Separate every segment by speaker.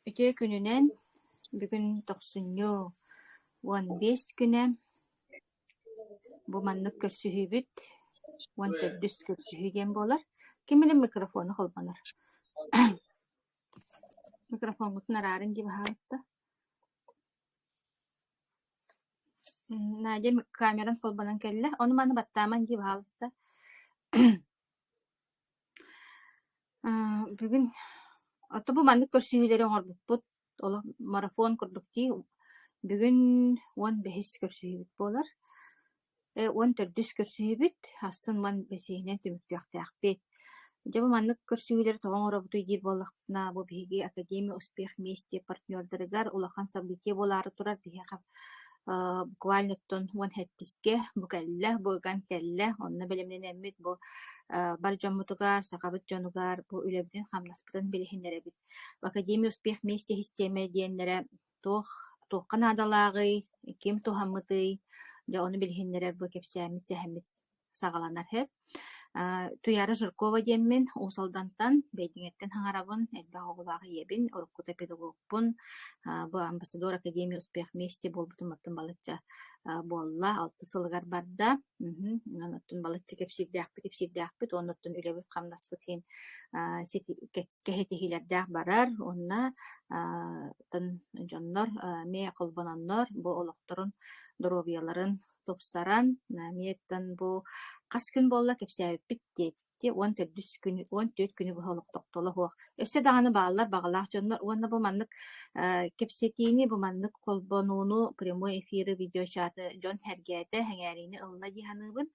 Speaker 1: Үтүө күнүнэн! Бүгүн тохсунньу 15 күнэ. Бу маннык көрсүһүүбүт 14 көрсүһүү диэн буолар. Ким эрэ микрофону холбонор. Микрофоҥҥутун араарыҥ дии баһаалыста. Надя камеран холбонон кэллэ. Ону-маны баттаамаҥ дии баһаалыста. Бүгүн ото бу маннык көрсүһүүлэри оҥорбуппут олох марафон курдук дии. Бүгүн 15 көрсүһүүбүт буолар. 14 көрсүһүүбүт, ахсын 15-иһинэн түмүктүөхтээхпит. Дьэ бу маннык көрсүһүүлэри тоҕо оҥоробутуй диир буоллахпытына, бу биһиги Академия успех вместе партнердарыгар улахан событие буолаары турар биһиэхэ буквально оттон 17-искэ бу кэллэ, бу ыган кэллэ. Онно бэлэмнэнэммит бу бар дьоммутугар, сахабыт дьонугар бу үлэбитин-хамнаспытын билиһиннэрэбит. Академия успех вместе систиэмэ диэннэрэ туох туохха наадалааҕый, ким туһаммытый, дьэ ону билиһиннэрэр бу кэпсээммит, сэһэммит саҕаланар сөп. Туйаара Жиркова диэммин Уус Алдантан, Бэйдиҥэттэн хаҥарабын, элбэх оҕолоох ийэбин, уруккута педагогпун, бу амбассадор Академия успех вместе буолбутум оттон балачча буолла, алтыс сылыгар барда. Оттон балачча кэпсиирдээхпит, ипсиирдээхпит, уонна оттон үлэбит-хамнаспыт иһин кэһэтиһиилэрдээх барар уонна дьоннор эмиэ холбононнор бу олохторун, доруобуйаларын тупсаран, эмиэ бу хас күн буолла кэпсээбиппит диэти 14 күн 14 күнү быһа олохтохтоло суох. Өссө даҕаны бааллар баҕалаах дьоннор уонна бу маннык кэпсэтиини, бу маннык холбонууну, прямой эфиры, видеочаты дьон сэргээтэ, сэҥээриини ылла дии саныыбын.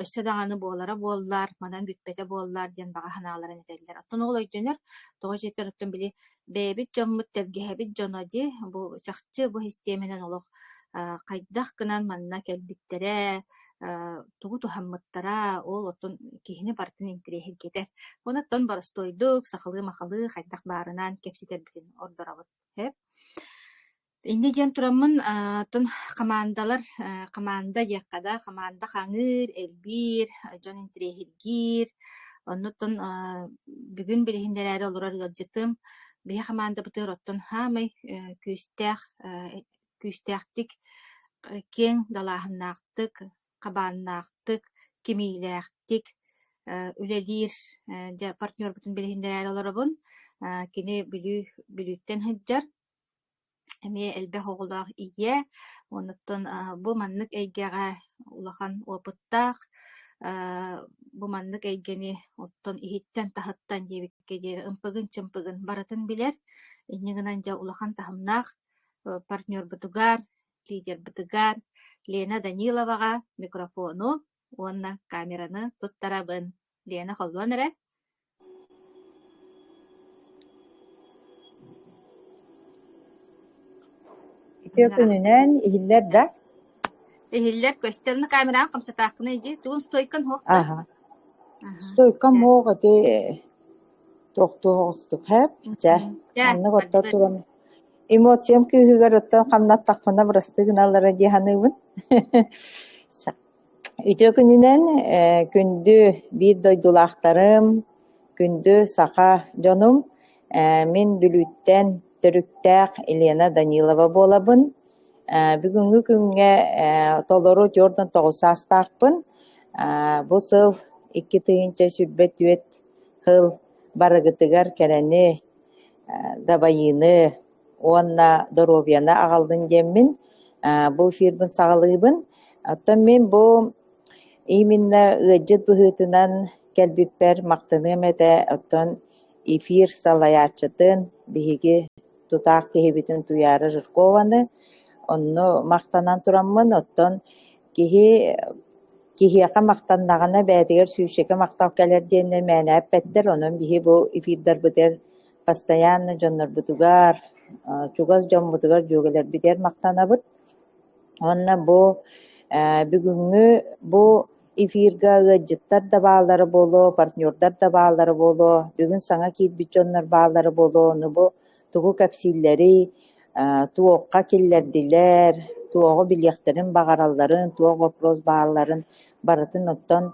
Speaker 1: Өссө даҕаны буолара буоллар, манан бүппэтэ буоллар диэн баҕа санааларын этэллэр. Оттон ол өйдөнөр, тоҕо дьиэтэр оттон били бэйэбит дьоммут, тэлгэһэбит дьоно дии, бу чахчы бу систиэмэнэн олох хайдах гынан манна кэлбиттэрэ, тугу туһаммыттара, ол оттон киһини барытын интэриэһиргэтэр. Уонна оттон боростуойдук, сахалыы-махалыы хайдах баарынан кэпсэтэрбитин ордоробут. Инньэ диэн тураммын, оттон хамаандалар, хамаанда диэххэ да, хамаанда хаҥыыр, элбиир, дьон интэриэһиргиир. Оннуттан бүгүн билиһиннэрээри олорор ыалдьытым биһи хамаандабытыгар оттон саамай күүстээх, күүстээхтик, киэҥ далааһыннаахтык, хабааннаахтык, кимиилээхтик үлэлиир дьэ партнербутун билиһиннэрээри олоробун. Кини Бүлүү Бүлүүттэн сылдьар Эмиэ элбэх оҕолоох ийэ, онуттан бу маннык эйгэҕэ улахан опыттаах, бу маннык эйгэни оттон иһиттэн-таһыттан диэбиккэ диэри ымпыгын-чымпыгын барытын билэр. Инньэ гынан дьэ улахан таһымнаах партнербутугар, лидербытыгар Лена Даниловаҕа микрофону уонна камераны туттарабын. Лена холбоон эрэ.
Speaker 2: Үтүө күнүнэн, иһиллэр да?
Speaker 1: Иһиллэр, көстөр. Ну, камераҕын хамсатааххына иди. Тугун стойкан суох да?
Speaker 2: Аха. Стойкам муох ити туохтуу оҕустук хэп чэ маннык оттон туран эмоциям күүһүгэр оттон хамнаттахпына бырастыы гыналлара дии саныыбын. Үтүө күнүнэн, күндү биир дойдулаахтарым, күндү саха дьонум! Мин Бүлүүттэн төрүттээх Елена Данилова буолабын. Бүгүҥҥү күҥҥэ толору 49 саастаахпын. Бу сыл 2024 сыл барыгытыгар кэрэни, дабайыыны уонна доруобуйаны аҕаллын диэммин бу эфирбин саҕалыыбын. Оттон мин бу именно ыалдьыт быһыытынан кэлбиппэр махтаныам этэ. Оттон эфир салайааччытын биһиги тутаах киһибитин Туйаара Жиркованы онно махтанан тураммын, оттон киһи киһиэхэ махтаннаҕына бэйэтигэр сүүсчэкэ махтал кэлэр диэннэр мээнэ эппэттэр. Онон биһи бу эфирдарбытыгар Постоянно дьоннорбутугар, чугас дьоммутугар, дьүөгэлэрбитигэр махтанабыт. Уонна бу бүгүҥҥү бу эфирга ыалдьыттар да бааллара буолуо, партнердар да бааллара буолуо, бүгүн саҥа киирбит дьоннор бааллара буолуо, ону бу тугу кэпсииллэрий, туохха киллэрдилэр, туоҕу билиэхтэрин баҕаралларын, туох вопрос баалларын барытын оттон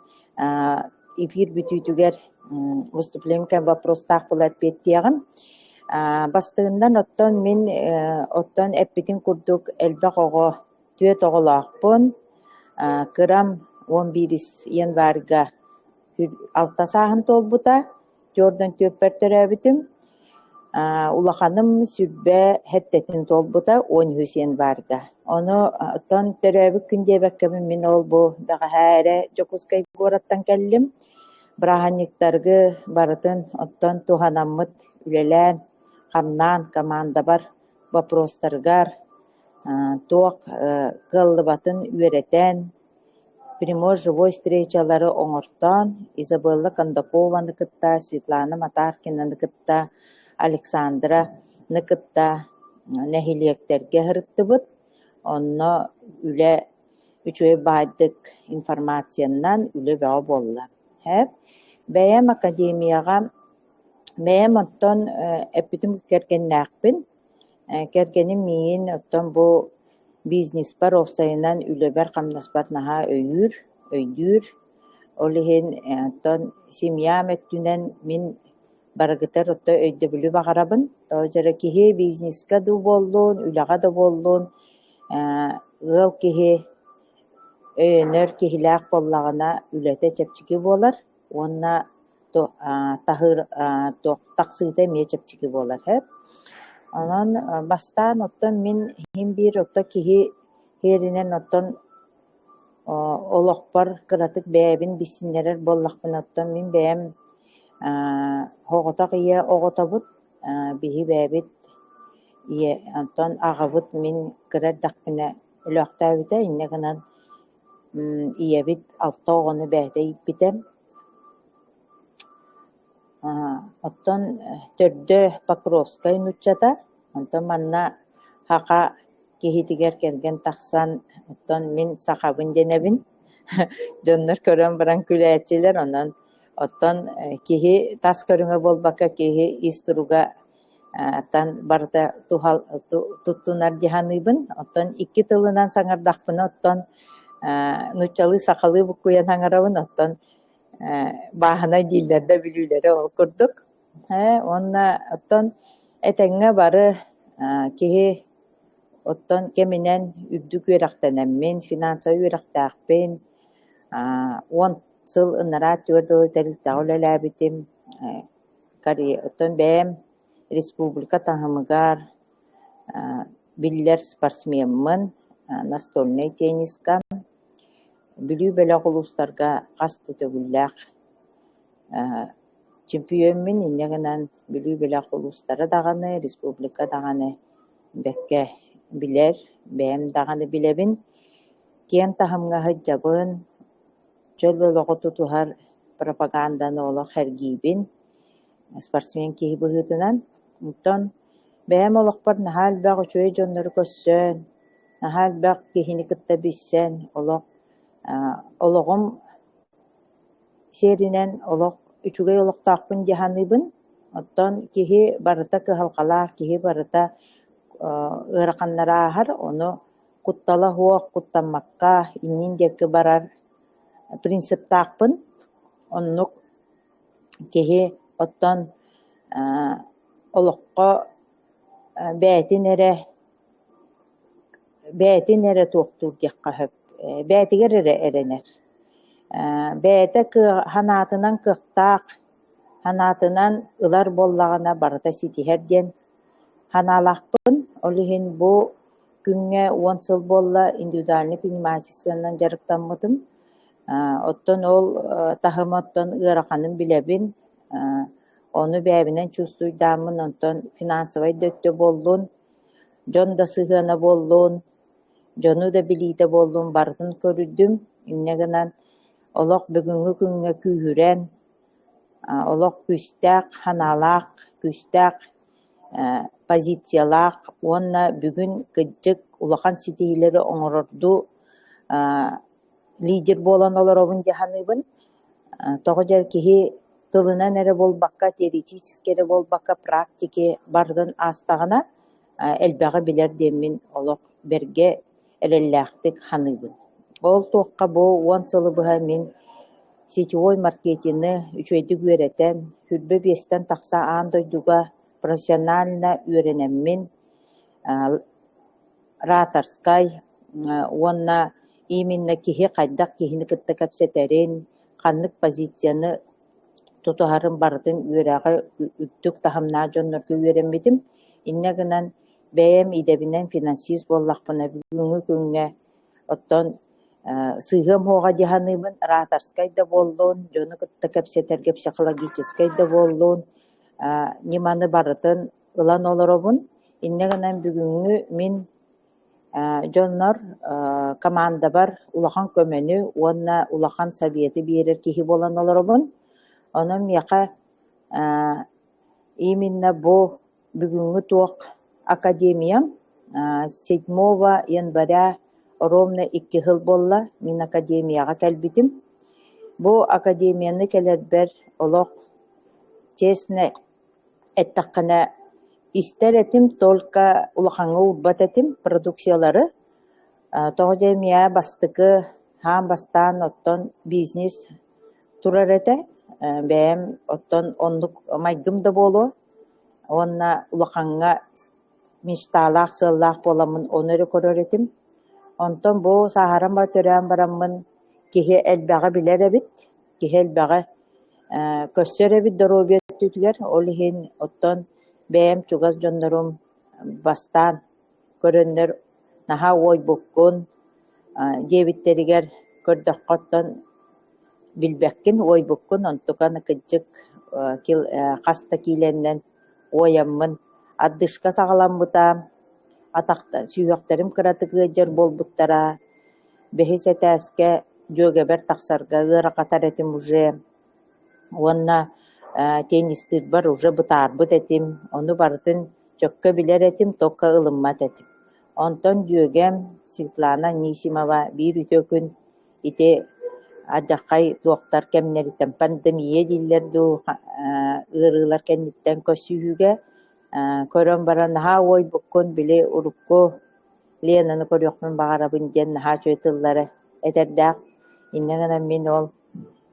Speaker 2: эфир бүтүүтүгэр выступление вопростаах була эппиэттиэҕим. Бастыҥынан оттон мин оттон эппитим курдук элбэх оҕо, түөрт оҕолоохпун. Кырам 11 январьга алта сааһын туолбута, түөртэн түөрпэр төрөөбүтүм. Улаханым сүрбэ сэттэтин туолбута, 13 январьга. Ону оттон төрөөбүт күн диэбэккэбин мин ол бу бэҕэһээ эрэ Дьокуускай куораттан кэллим. Бырааһынньыктаргы барытын оттон туһанаммыт үлэлээн, хамнаан командабар вопростарыгар туох кыаллыбатын үөрэтэн, прямой живой встречалары оҥортоон Изабелла Кондакованы кытта, Светлана Матаркинаны кытта, Александраны кытта нэһилиэктэргэ сырыттыбыт. Онно үлэ үчүгэй баайдык информациянан үлэ бөҕө буолла. Һээп. Бэйэм академияҕа бэйэм оттон эппитим кэргэннээхпин. Кэргэним миигин оттон бу бизнеспэр уопсайынан үлэбэр-хамнаспар наһаа өйүүр, өйдүүр. Ол иһин оттон семьям өттүнэн мин барыгытар отто өйдөбүлү баҕарабын. Тоҕо дьэрэ киһи бизнеска дуу буоллун, үлэҕэ да буоллун ыал киһи өйөнөр киһилээх буоллаҕына үлэтэ чэпчэки буолар уонна таһыр тахсыыта эмиэ чэпчэки буолар сөп. Онон бастаан оттон мин иһин биир отто киһи иһэринэн оттон олохпор кыратык бэйэбин билсиннэрэр буоллахпына оттон мин бэйэм соҕотох ийэ оҕотобут биһи бэйэбит ийэ онтон аҕабыт мин кыра эрдэхпинэ өлөөхтөөбүтэ инньэ гынан ийэбит алта оҕону бэйэтэ ииппитэ. Оттон төрдө Покровскай нууччата, онтон манна саха киһитигэр кэргэн тахсан, оттон мин сахабын дэнэбин. Дьоннор көрөн баран күлээччилэр, онон оттон киһи тас көрүҥэ буолбакка киһи ис туруга тан барыта туһал туттунар дии саныыбын. Оттон икки тылынан саҥардахпына, оттон нууччалыы сахалыы буккуйан саҥарабын, оттон бааһынай дииллэр да бүлүүлэрэ ол курдук. Уонна оттон этэҥҥэ бары киһи оттон кэминэн үрдүк үөрэхтэнэммин, финансовай үөрэхтээхпин, 10 сыл ынараа түөрт дылы тэрилтэҕэ үлэлээбитим. Оттон бэйэм республика таһымыгар биллэр спортсмеммын, настольнай тенниска. Бүлүү бөлөх улуустарга хас да төгүллээх чемпиоммун, инньэ гынан Бүлүү бөлөх улуустара даҕаны, республика даҕаны бэккэ билэр, бэйэм даҕаны билэбин. Киэҥ таһымҥа сылдьабын, чөл олоҕу тутуһар пропаганданы олох сэргиибин, спортсмен киһи быһыытынан. Онтон бэйэм олохпор наһаа элбэх үчүгэй дьоннору көрсөн, наһаа элбэх киһини кытта билсэн, олох олоҕум сиэринэн олох үчүгэй олохтоохпун дии саныыбын. Оттон киһи барыта кыһалҕалаах, киһи барыта ыараханнары ааһар, ону куттала суох, куттаммакка иннин диэки барар принциптаахпын. Оннук киһи оттон олоххо бэйэтин эрэ бэйэтин эрэ туохтуур диэххэ сөп, бэйэтигэр эрэ эрэнэр. Бэйэтэ санаатынан кыахтаах, санаатынан ылар буоллаҕына барыта ситиһэр диэн санаалаахпын. Ол иһин бу күҥҥэ 10 сыл буолла индивидуальнай предпринимательствонан дьарыктаммытым. Оттон ол таһыма оттон ыараханын билэбин. Ону бэйэбинэн чувствуйдааммын, онтон финансовай да өттө буоллун, дьон да сыһыана буоллун, дьону да билиитэ буоллун барытын көрүдүм. Инньэ гынан олох бүгүҥҥү күҥҥэ күүһүрэн, олох күүстээх санаалаах, күүстээх позициялаах уонна бүгүн кырдьык улахан ситиһиилэри оҥорордуу лидер буолан олоробун дии саныыбын. Тоҕо дьэ киһи тылынан эрэ буолбакка, теоретически эрэ буолбакка, практики барытын аастаҕына элбэҕи билэр диэммин олох бэргэ эрэллээхтик саныыбын. Ол туохха бу 10 сылы быһа мин сетевой маркетины үчүгэйдик үөрэтэн, 25-тэн тахса аан дойдуга профессионально үөрэнэммин ораторскай уонна именно киһи хайдах киһини кытта кэпсэтэрин, ханнык позицияны тутуһарын барытын үөрэҕи үрдүк таһымнаах дьоннорго үөрэммитим. Инньэ гынан бэйэм идэбинэн финансист буоллахпына бүгүҥҥү күҥҥэ оттон сыыһыам уоҕа дии саныыбын, ораторскай да буоллун, дьону кытта кэпсэтэргэ психологическай да буоллун, ньыманы барытын ылан олоробун. Инньэ гынан бүгүҥҥү мин дьоннор командабар улахан көмөнү уонна улахан советы биэрэр киһи буолан олоробун. Онон миэхэ именно бу бүгүҥҥү туох академиям 7 января ровно 2 сыл буолла мин академияҕа кэлбитим. Бу академияны кэлэрбэр олох честно эттэххинэ истэр этим, только улахаҥҥа уурбат этим продукциялары. Тоҕо диэн миэхэ бастакы аан бастаан оттон бизнес турар этэ. Бэйэм оттон оннук майгым да буолуо уонна улахаҥҥа мечталаах, сыаллаах буоламмын ону эрэ көрөр этим. Онтон бу сааһыран төрөөн бараммын киһи элбэҕи билэр эбит, киһи элбэҕи көрсөр эбит доруобуйа өттүтүгэр. Ол иһин оттон бэйэм чугас дьоннорум бастаан көрөннөр наһаа уойбуккун диэбиттэригэр көрдөххө оттон билбэккин уойбуккун, онтукан кырдьык хас да киилэннэн уойаммын отдышка саҕаламмыта, атахта сүһүөхтэрим кыратык ыалдьар буолбуттара, бэһис этээскэ дьүөгэбэр тахсарга ыарахатар этим уже уонна теннистыырбар уже бытаарбыт этим, ону барытын чөккө билэр этим, только ылыммат этим. Онтон дьүөгэм Светлана Анисимова биир үтүө күн ити алдьархай туохтар кэмнэриттэн пандемия дииллэр дуу, ыарыылар кэнниттэн көрсүһүүгэ көрөн баран наһаа уойбуккун, били урукку Ленаны көрүөхпүн баҕарабын диэн наһаа үчүгэй тыллары этэрдээх. Инньэ гынан мин ол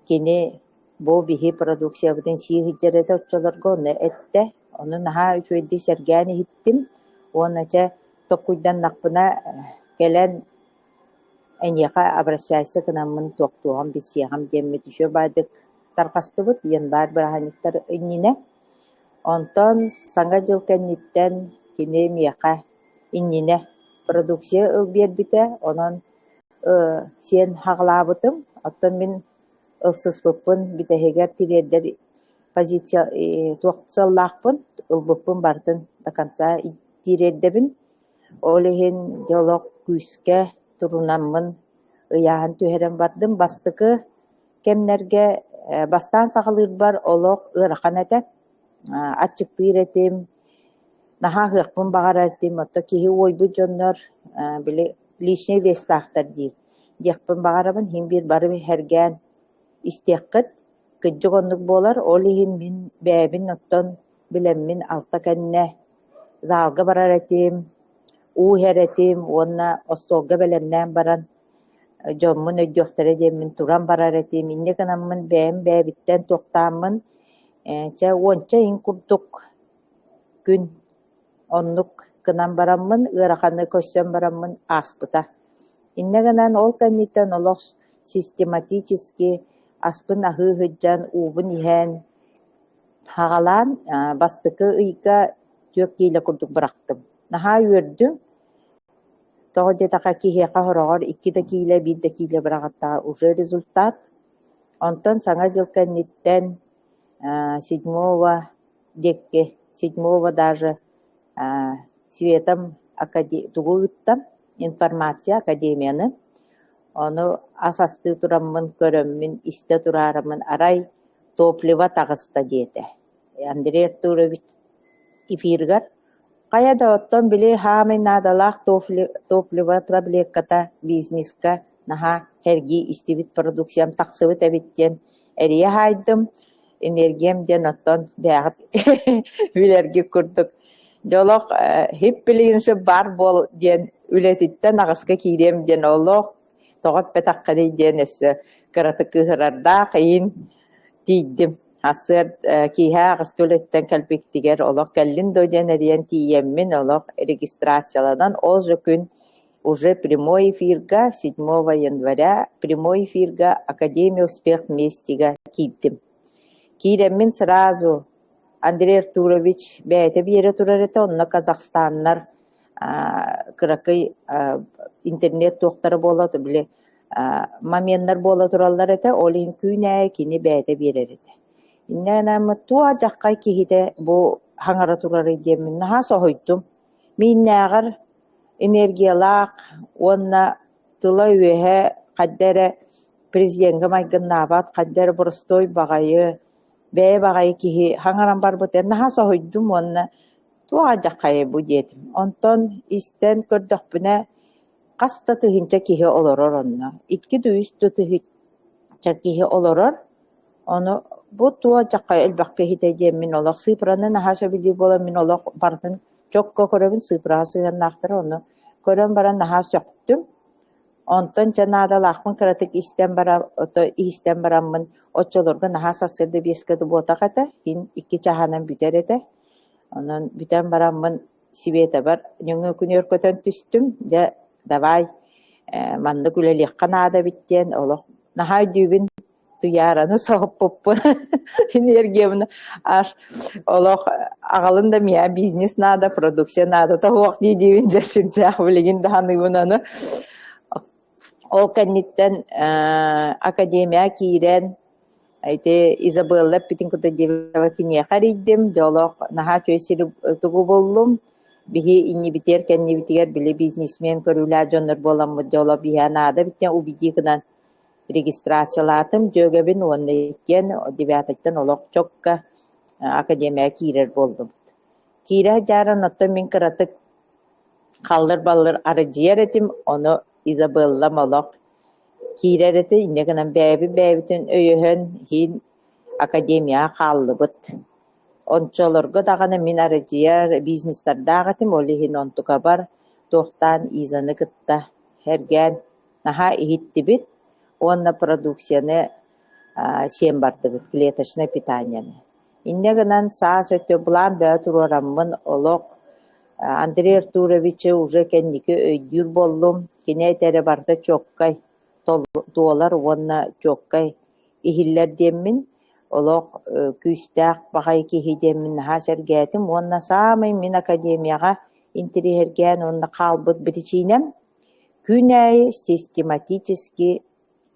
Speaker 2: кини бу биһи продукциябытын сии сылдьар этэ оччолорго ону эттэ. Ону наһаа үчүгэйдик сэргээн иһиттим уонна чэ токкуйданнахпына кэлэн эйиэхэ обращайся гынаммын туохтуоҕум билсиэҕим диэммит үчүгэй баайдык тарҕастыбыт январь бырааһынньыктар иннинэ. Онтон Саҥа дьыл кэнниттэн кини миэхэ иннинэ продукция ыл биэрбитэ, онон сиэн хаҕылаабытым. Оттон мин ылсыспыппын бүтэһигэр тириэрдэр позиция туох сыаллаахпын ылбыппын барытын до конца тириэрдэбин. Ол иһин дьэ олох күүскэ турунаммын ыйааһын түһэрэн бардым. Бастакы кэмнэргэ бастаан саҕалыырбар олох ыарахан этэ. Аччыктыыр этим, наһаа аһыахпын баҕарар этим. Оттон киһи уойбут дьоннор били личный вестаахтар диир диэхпин баҕарабын. Иһин биир бары сэргээн истиэххит. Кырдьык оннук буолар. Ол иһин мин бэйэбин оттон билэммин алта кэннэ залга барар этим, уу иһэр этим уонна остуолга бэлэмнээн баран дьоммун өйдүөхтэрэ диэммин туран барар этим. Инньэ гынаммын бэйэм бэйэбиттэн туохтааммын чэ уонча ыйын курдук күн оннук гынан бараммын ыараханы көрсөн бараммын ааспыта. Инньэ гынан ол кэнниттэн олох систематически аспын аһыы сылдьан, уубун иһэн Хаҕалаан бастакы ыйга 4 киилэ курдук бырахтым. Наһаа үөрдүм. Тоҕо диэтэххэ киһиэхэ сороҕор 2 да киилэ, 1 да киилэ быраҕаттаҕа уже результат. Онтон Саҥа дьыл кэнниттэн седьмого диэки, седьмого даже Светам тугу ыытта информация академияны. Ону ас астыы тураммын көрөммүн, истэ тураарыммын арай топливо таҕыста диэтэ. Андрей Артурович эфиргар хайа да оттон били хаамай наадалаах топливо таблетката бизнеска наһаа сэргии истибит продукциям тахсыбыт эбит диэн эрийэ хаайдым. Энергиям диэн оттон бэйэҕит билэргит курдук дьолох хип билигин баар буол диэн үлэтиттэн аҕыска киириэм диэн олох тоҕо эппэтэххиний диэн өссө кыратык кыыһырардаах иин тиийдим. Сарсыарда киэһэ аҕыска үлэттэн кэлбиттигэр олох кэллин дуо диэн эрийэн тиийэммин олох регистрацияланан ол же күн уже прямой эфирга 7 января прямой эфирга Академия успех вместига киирдим. Киирэммин сразу Андрей Артурович бэйэтэ биэрэ турар этэ, онно казахстаннар кыракый интернет туохтара буола били моменнар буола тураллар этэ, ол иһин күн аайы кини бэйэтэ биэрэр этэ. Инньэ гынан туох алдьархай киһитэ бу хаҥара турарый диэммин наһаа соһуйдум. Мииннээҕэр энергиялаах уонна тыла-үөһэ хайда эрэ президеҥҥэ майгыннаабат, хайда эрэ боростуой баҕайы, бэйэ баҕайы киһи хаҥаран барбытыгар наһаа соһуйдум уонна туох алдьархайый бу диэтим. Онтон истэн көрдөхпүнэ хас да тыһыынча киһи олорор онно. Икки да үс да тыһыынча киһи олорор. Ону бу туох алдьархай элбэх киһитэ диэммин олох сыыпыраны наһаа сөбүлүүр буолан мин олох барытын чокко көрөбүн, сыыпыраҕа сыһыаннаахтары ону көрөн баран наһаа сөхтүм. Онтон дьэ наадалаахпын кыратык истэн баран, ото иһистэн бараммын оччолорго наһаа сарсыарда биэскэ да буотах этэ, иһин икки чаһынан бүтэр этэ. Онон бүтэн бараммын Светабар нөҥүө күнүгэр көтөн түстүм, дьэ давай маннык үлэлиэххэ наада эбит диэн олох наһаа өйдүүбүн Туйаараны соһуппуппун энергиябын аж олох аҕалын да миэхэ бизнес наада, продукция наада тоһуох дии диибин дьэ сүрдээх билигин да саныыбын ону. Ол кэнниттэн академия киирэн ити Изабелла эппитин курдук диэбит киниэхэ эрийдим, дьэ олох наһаа үчүгэй сири тугу буллум. Биһи иннибитигэр кэннибитигэр били бизнесмен көрүүлээх дьоннор буоламмыт дьэ олох биһиэхэ наада эбит диэн убедить гынан регистрациялаатым дьүөгэбин уонна иккиэн девятыттан олох чокка академияҕа киирэр буоллубут. Киирэ сылдьааран оттон мин кыратык халлыр-баллыр арыдьыйар этим, ону Изабеллам олох киирэр этэ, инньэ гынан бэйэбит бэйэбитин өйөһөн иһин академияҕа хааллыбыт. Ончолорго даҕаны мин арыдьыйар бизнестардаах этим, ол иһин онтукабар туохтаан Изаны кытта сэргээн наһаа иһиттибит уонна продукцияны сиэн бардыбыт, клеточное питаниены. Инньэ гынан саас өттө былаан бөҕө туруораммын олох Андрей Артуровичы уже кэнники өйдүүр буоллум. Кини этэрэ барыта чуоккай туолар уонна чуоккай иһиллэр диэммин олох күүстээх баҕайы киһи диэммин наһаа сэргээтим уонна саамай мин академияҕа интэриэһиргээн уонна хаалбыт биричиинэм Күн аайы систематически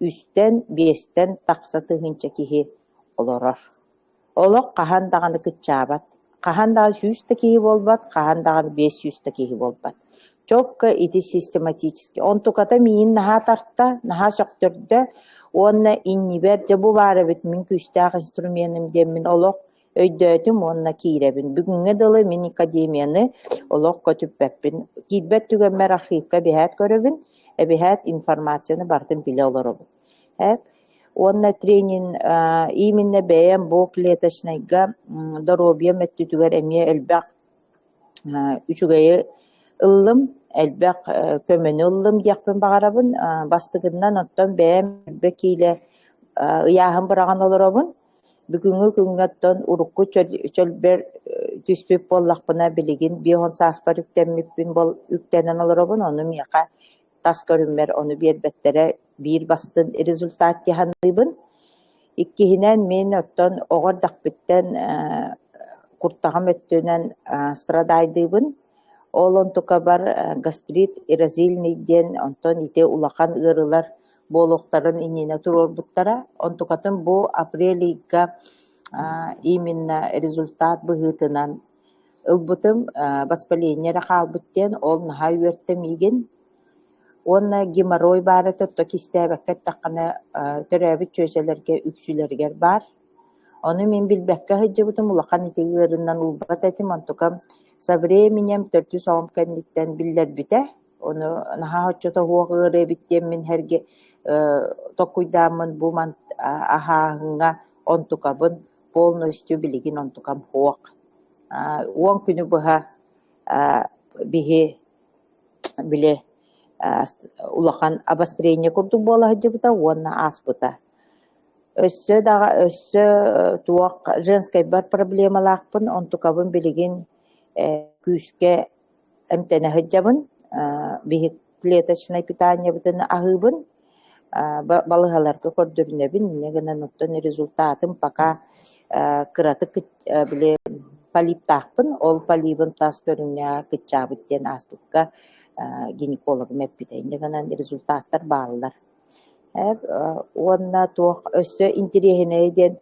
Speaker 2: үстэн, биэстэн тахса тыһыынча киһи олорор. Олох хаһан даҕаны кыччаабат, хаһан даҕаны 100 да киһи буолбат, хаһан даҕаны 500 да киһи буолбат. Чокко ити систематически. Онтуката миигин наһаа тарта, наһаа сөхтөрдө уонна иннибэр дьэ бу баар эбит мин күүстээх инструменым диэммин олох Өйдөөтүм уонна киирэбин. Бүгүҥҥэ дылы мин академияны олох көтүппэппин. Киирбэт түгэммэр архивка эбиһээт көрөбүн, эбиһээт информацияны барытын билэ олоробун. Э? Уонна тренинг именно бэйэм бу клеточнайга доруобуйам өттүтүгэр эмиэ элбэх Үчүгэйи ыллым, элбэх көмөнү ыллым диэхпин баҕарабын. Бастакыннан оттон бэйэм элбэх киилэ ыйааһын быраҕан олоробун. Бүгүҥҥү күҥҥэ оттон урукку чөлбөр түспүт буоллахпына, билигин 50 сааспар үктэммиппин үктэнэн олоробун. Ону миэхэ тас көрүҥмэр ону биэрбэттэрэ биир бастыҥ результат дии саныыбын. Иккиһинэн, мин оттон оҕо эрдэхпиттэн куртаҕым өттүнэн страдайдыыбын. Ол онтукабар гастрит эрозильный диэн онтон ити улахан ыарыылар буолуохтарын иннинэ туруорбуттара. Онтукатын бу апрель ыйга именно результат быһыытынан ылбытым, воспаление эрэ хаалбыт диэн ол наһаа үөртэ миигин. Уонна геморрой баар этэ, то кистээбэккэ эттэххинэ, төрөөбүт чүөчэлэргэ үксүлэригэр баар. Ону мин билбэккэ сылдьыбытым, улахан ити ыарыынан ылбат этим, онтукам со временем төрдүс оҕом кэнниттэн биллэрбитэ. Ону наһаа оччото суох ыарыы эбит диэммин сэргэ токкуйдааммын бу аһааһыҥҥа онтукабын полностью билигин онтукам суох. 10 күнү быһа биһи били улахан обострение курдук буола сылдьыбыта уонна ааспыта. Өссө даҕа өссө туох женскайбар проблемалаахпын, онтукабын билигин күүскэ эмтэнэ сылдьабын. Биһик клеточнай питаниебытын аһыыбын, балыыһаларга көрдөрүнэбин, инньэ гынан оттон результатым пока кыратык били полиптаахпын, ол полибым тас көрүҥнээх кыччаабыт диэн ааспыкка гинекологым эппитэ. Инньэ гынан результаттар бааллар. Уонна туох өссө интириэһинэйэ диэн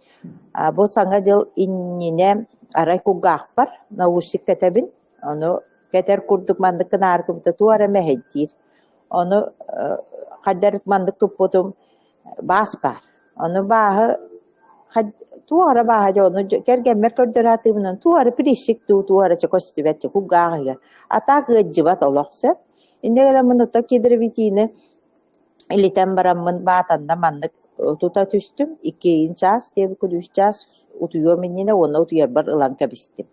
Speaker 2: бу Саҥа дьыл иннинэ арай кулгаахпар наушник кэтэбин, ону кэтэр курдук маннык гынааргыбыта туох эрэ мэһэйдиир. Ону хайдах эрэ маннык туппутум баас баар. Ону бааһы туох эрэ бааһа дьэ ону кэргэммэр көрдөрө сатыыбынан туох эрэ прищик дуу, туох эрэ чэ көстүбэт чэ кулгаах иһигэр. А так ыалдьыбат олох сөп. Инньэ гынан муннута кедровитины Илитэн бараммын баатанна маннык тута түстүм, иккиэйин чаас диэбиккин үс чаас утуйуом иннинэ уонна утуйарбар ылан кэбистим.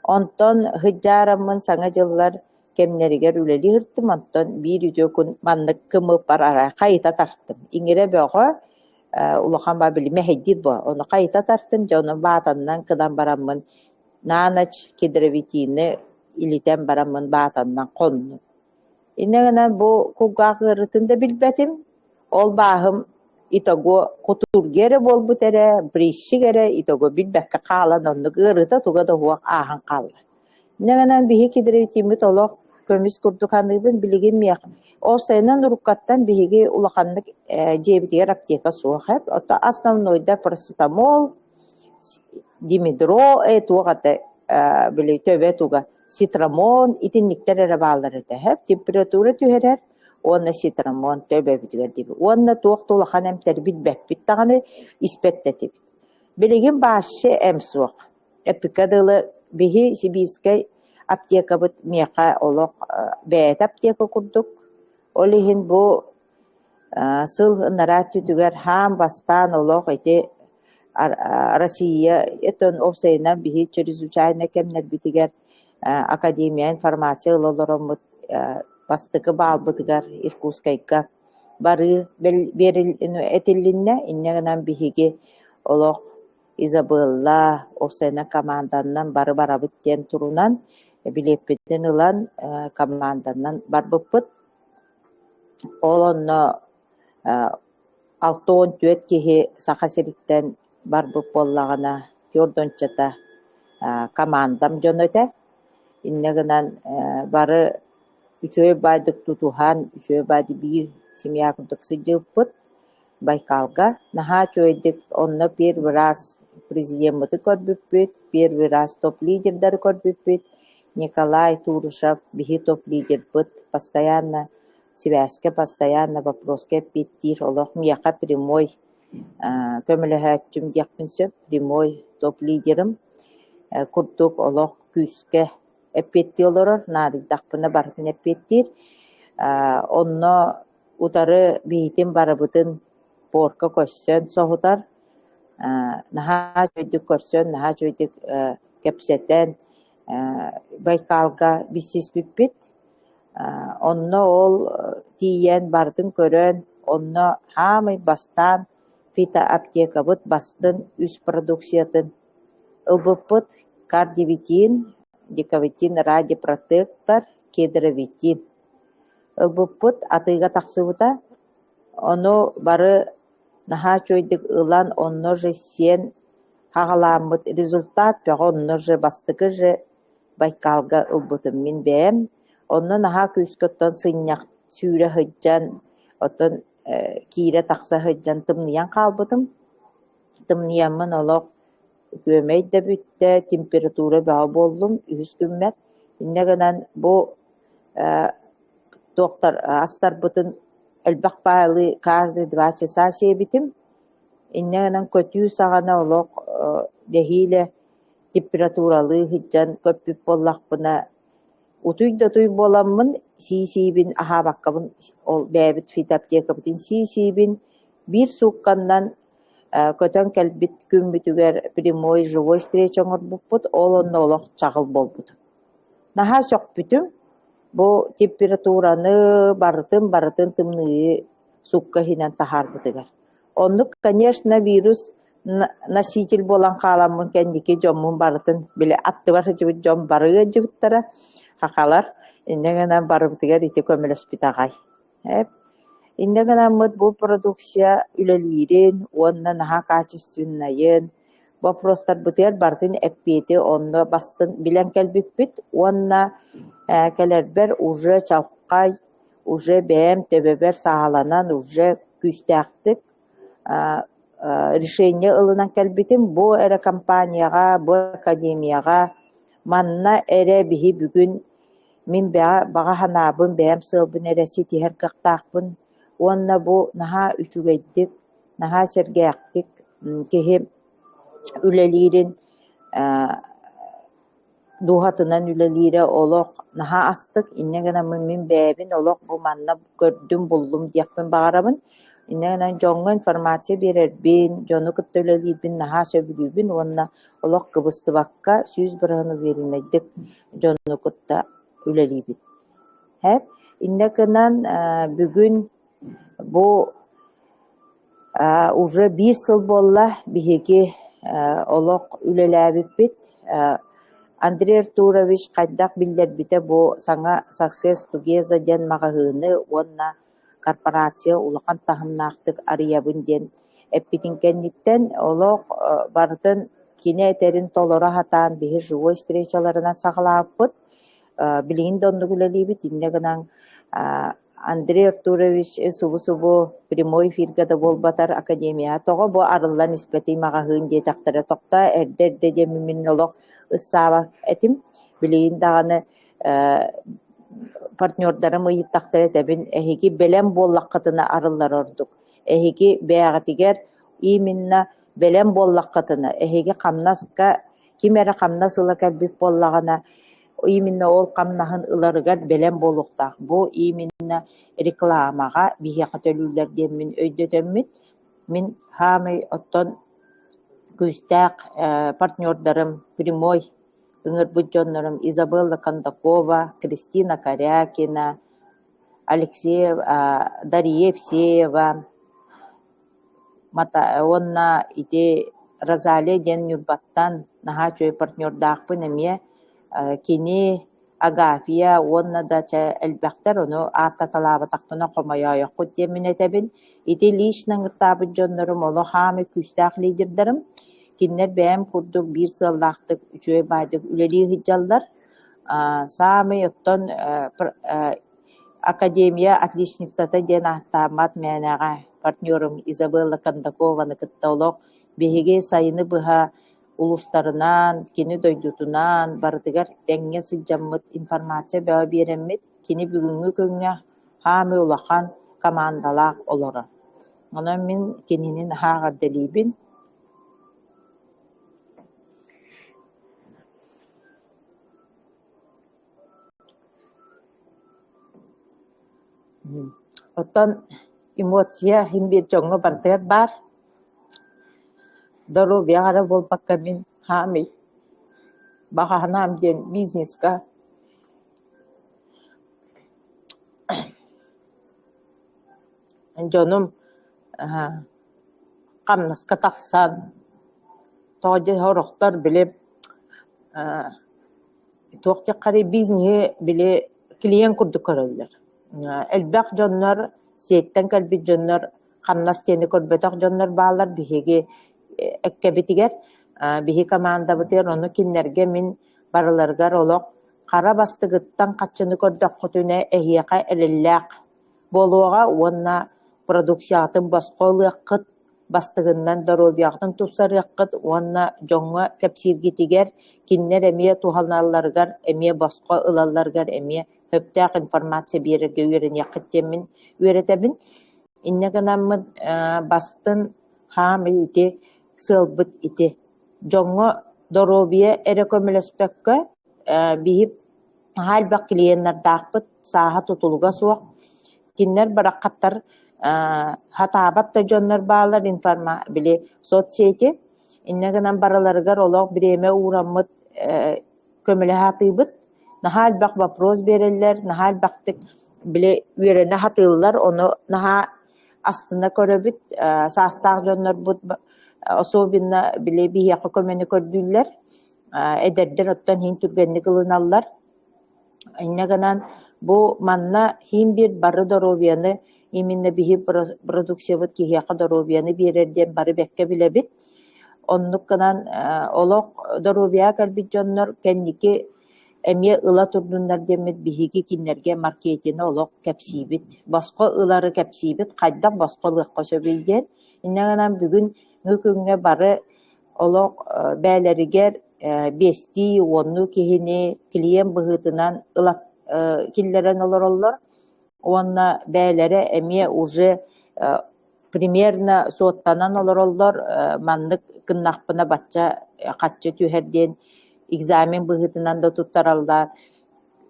Speaker 2: Онтон сыдьаараммын Саҥа дьыллар кэмнэригэр үлэлии сырыттым, онтон биир үтүө күн маннык кымыппар арай хайыта тартым. Иҥирэ бөҕө улахан баа били мэһэйдиир буо, ону хайыта тартым, дьэ ону баатаннан кынан бараммын на ночь кедровитины илитэн бараммын баатаннан хоннум. Инньэ гынан бу кулгаах ыарыытын да билбэтим, ол бааһым итого кутургуйа эрэ буолбут эрэ, прищик эрэ итого билбэккэ хаалан оннук ыарыыта туга да суох ааһан хаалла. Инньэ гынан биһиги кидиритиммит олох көмүс курдук аныыбын билигин миэхэ ол сайынын уруккаттан биһиги улаханнык дьиэбитигэр аптека суох эбит. Оттон основнойдар парацетамол, димедро э туох этэ били төбө туга Цитрамон итинниктэр эрэ бааллар этэ сөп температура түһэрэр уонна цитрамон төбөбүтүгэр диэбит уонна туох да улахан эмтэри билбэппит даҕаны испэт да этибит. Билигин баашчы эм суох. Эппиккэ дылы биһи Сибиирскэй аптекабыт миэхэ олох бэйэтэ аптека курдук. Ол иһин бу Сыл ынараа өттүтүгэр хаан бастаан олох ити Россия этон уопсайынан биһи чрезвычайнай кэмнэрбитигэр Академия информация ыла олороммут бастакы баалбытыгар Иркутскайга барыы этилиннэ. Инньэ гынан биһиги олох Изабелла уопсайынан команданнан бары барабыт диэн турунан билиэппитин ылан команданнан барбыппыт. Ол онно 64 киһи Саха сириттэн барбыт буоллаҕына, түөрт уончата командам дьоно этэ. Инньэ гынан бары үчүгэй баайдык тутуһан, үчүгэй баайдык биир семья курдук сылдьыбыппыт. Байкалга наһаа үчүгэйдик онно первый раз президеммытын көрбүппүт, первый раз топ-лидердары көрбүппүт. Николай Турышев биһи топ-лидербыт постоянно сибээскэ постоянно вопроска эппиэттиир олох миэхэ прямой көмөлөһөөччүм диэхпин сөп прямой топ-лидерым курдук олох күүскэ эппиэттии олорор наадыйдахпына барытын эппиэттиир онно утары биһитин барыбытын пуорка көрсөн соһутар наһаа үчүгэйдик көрсөн наһаа үчүгэйдик кэпсэтэн Байкалга билсиспиппит. Онно ол тиийэн барытын көрөн, онно хаамай бастаан фитоаптекабыт бастын үс продукциятын ылбыппыт: кардивитин, диковитин радиопротектор, кедровитин. Ылбыппыт атыыга тахсыбыта. Ону бары наһаа үчүгэйдик ылан, онно же сиэн хаҕалааммыт результат бөҕө онно же бастакы же Байкалга ылбытым мин бэйэм. Онно наһаа күүскэ оттон сынньах сүүрэ сылдьан, оттон киирэ-тахса сылдьан тымныйан хаалбытым. Тымныйаммын олох күөмэй да бүттэ, температура бөҕө буоллум үһүс күммэр. Инньэ гынан бу туохтар астарбытын элбэх баайлыы каждые два часа сиэбитим. Инньэ гынан көтүү саҕана олох нэһиилэ температуралыы сылдьан көппүт буоллахпына утуй да утуй буоламмын сии-сиибин аһаабаккабын ол бэйэбит фитоаптекабытын сии-сиибин биир суукканнан көтөн кэлбит күммүтүгэр прямой живой встреча оҥорбуппут ол онно олох чаҕыл буолбут. Наһаа сөхпүтүм бу температураны барытын барытын тымныы суукка иһинэн таһаарбытыгар. Оннук, конечно, вирус носитель буолан хааламмын кэнники дьоммун барытын били аттыбар сылдьыбыт дьон бары ыалдьыбыттара хахалар инньэ гынан барыбытыгар ити көмөлөспүт аҕай. Эп Инньэ гынаммыт бу продукция үлэлиирин уонна наһаа качественнайын, боппуруостарбытыгар барытын эппиэти онно бастын билэн кэлбиппит уонна ээ кэлэрбэр уже чалхай, уже бэйэм төбөбөр саҕаланан уже күүстээхтик решение ылынан кэлбитим. Бу эрэ компанияҕа, бу академияҕа манна эрэ биһи бүгүн мин бэҕэ баҕа санаабын, бэйэм сыалбын эрэ ситиһэр кыахтаахпын уонна бу наһаа үчүгэйдик, наһаа сэргээхтик киһи үлэлиирин дууһатынан үлэлиирэ олох наһаа астык. Инньэ гынан мин бэйэбин олох бу манна көрдүм, буллум диэхпин баҕарабын. Инньэ гынан дьоҥҥо информация биэрэрбин, дьону кытта үлэлиирбин наһаа сөбүлүүбүн уонна олох кыбыстыбакка 100% увереннайдык дьону кытта үлэлиибин. Һэп. Инньэ гынан бүгүн бу уже биир сыл буолла биһиги олох үлэлээбиппит. Андрей Артурович хайдах биллэрбитэ бу саҥа Success Together диэн маҕаһыыны уонна корпорация улахан таһымнаахтык арыйабын диэн эппитин кэнниттэн олох барытын кини этэрин толоро сатаан биһи живой встречаларынан саҕалаабыппыт. Билигин да оннук үлэлиибит. Инньэ гынан Андрей Артурович субу-субу прямой эфиргэ да буолбатар академияҕа тоҕо бу арыллан испэтий маҕаһыын диэтэхтэрэ тохтоо эрдэ-эрдэ диэммин мин олох ыксаабат этим. Билигин даҕаны партнердарым ыйыттахтара этэбин эһиги бэлэм буоллаххытына арыллар ордук. Эһиги бэйэҕитигэр именно бэлэм буоллаххытына эһиги хамнаска ким эрэ хамнас ыла кэлбит буоллаҕына именно ол хамнаһын ыларыгар бэлэм буолуохтаах. Бу именно рекламаҕа биһиэхэ төлүүллэр диэммин өйдөтөммүт. Мин хаамый оттон күүстээх партнердарым прямой ыҥырбыт дьоннорум Изабелла Кондакова, Кристина Корякина, Алексеев, Дария Евсеева, уонна ити Розалия диэн Ньурбаттан наһаа үчүгэй партнердаахпын эмиэ. Кини Агафья уонна да чэ элбэхтэр, ону ааттаталаабатахпына хомойоойоххут диэммин этэбин. Ити лично ыҥыртаабыт дьоннорум олох хаамый күүстээх лидердарым. Кинилэр бэйэм курдук биир сыаллаахтык үчүгэй баайдык үлэлии сылдьаллар. Саамай оттон Академия отличницата диэн ааттааммат мээнэҕэ партнерум Изабелла Кондакованы кытта олох биһиги сайыны быһа улуустарынан, кини дойдутунан барытыгар тэҥҥэ сылдьаммыт информация бөҕө биэрэммит, кини бүгүҥҥү күҥҥэ хаамыы улахан командалаах олорор. Онон мин кинини наһаа эҕэрдэлиибин. Оттон эмоция иһин биир дьоҥҥо барытыгар баар. Доруобуйаҕа эрэ буолбакка мин хаамый баҕа санаам диэн бизнеска дьонум хамнаска тахсан тоҕо диэн сорохтор били Туох диэххэрий бизнеһи били клиент курдук көрөллөр. Элбэх дьоннор, сиэттэн кэлбит дьоннор, хамнас диэни көрбөтөх дьоннор бааллар биһиги эккэбитигэр, биһи командабытыгар ону кинилэргэ мин барыларыгар олох хара бастыгыттан хаччыны көрдөххүтүнэ эһиэхэ эрэллээх буолуоҕа уонна продукцияҕытын босхо ылыаххыт бастыгыннан доруобуйаҕытын тупсарыаххыт уонна дьоҥҥо кэпсииргитигэр кинилэр эмиэ туһаналларыгар эмиэ босхо ылалларыгар эмиэ сөптөөх информация биэрэргэ үөрэниэххит диэммин үөрэтэбин. Инньэ гынаммын бастын хаамый ити сыалбыт ити. Дьоҥҥо доруобуйа эрэ көмөлөспөккө биһи наһаа элбэх клиеннардаахпыт, сааһа тутулуга суох. Кинилэр бараххаттар хатаабат да дьоннор бааллар информа били соцсети. Инньэ гынан барыларыгар олох бириэмэ уураммыт көмөлөһө сатыыбыт. Наһаа элбэх вопрос биэрэллэр, наһаа элбэхтик били үөрэнэ сатыыллар, ону наһаа астына көрөбүт. Саастаах дьоннорбут особенно били биһиэхэ көмөнү көрдүүллэр. Эдэрдэр оттон иһин түргэнник ылыналлар. Инньэ гынан бу манна иһин биир бары доруобуйаны именно биһи продукциябыт киһиэхэ доруобуйаны биэрэр диэн бары бэккэ билэбит. Оннук гынан олох доруобуйаҕа кэлбит дьоннор кэнники эмиэ ыла турдуннар диэммит биһиги кинилэргэ маркетины олох кэпсиибит. Босхо ылары кэпсиибит, хайдах босхо ылыахха сөбүй диэн. Инньэ гынан бүгүҥҥү күҥҥэ бары олох бээлэригэр биэстии, уоннуу киһини клиент быһыытынан ыла киллэрэн олороллор уонна бээлэрэ эмиэ уже примерно суоттанан олороллор, маннык гыннахпына бачча хаччы түһэр диэн экзамен быһыытынан да туттараллар,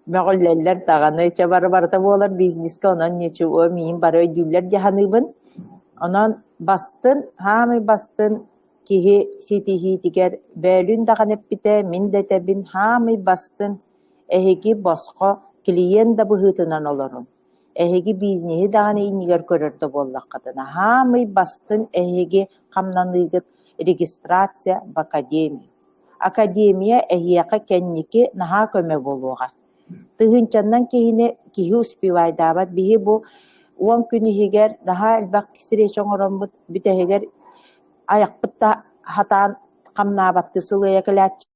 Speaker 2: мөҕүллэллэр даҕаны, чэ бары барыта буолар бизнескэ онон ничего миин бары өйдүүллэр дии саныыбын. Онон бастын, хаамый бастын киһи ситиһиитигэр бөөлүүн даҕаны эппитэ, мин да этэбин, хаамый бастын эһиги босхо клиент да быһыытынан олорун. Эһиги бизнеһи даҕаны иннигэр көрөр да буоллаххытына, хаамый бастын эһиги хамнаныыгыт регистрация в академию. Академия эһиэхэ кэнники наһаа көмө буолуоҕа. Тыһыынчаннан киһини киһи успевайдаабат. Биһи бу 10 күн иһигэр наһаа элбэх встреча оҥороммут, бүтэһигэр айахпыт да хатаан хамнаабаттыы сылыйа кэлээччи.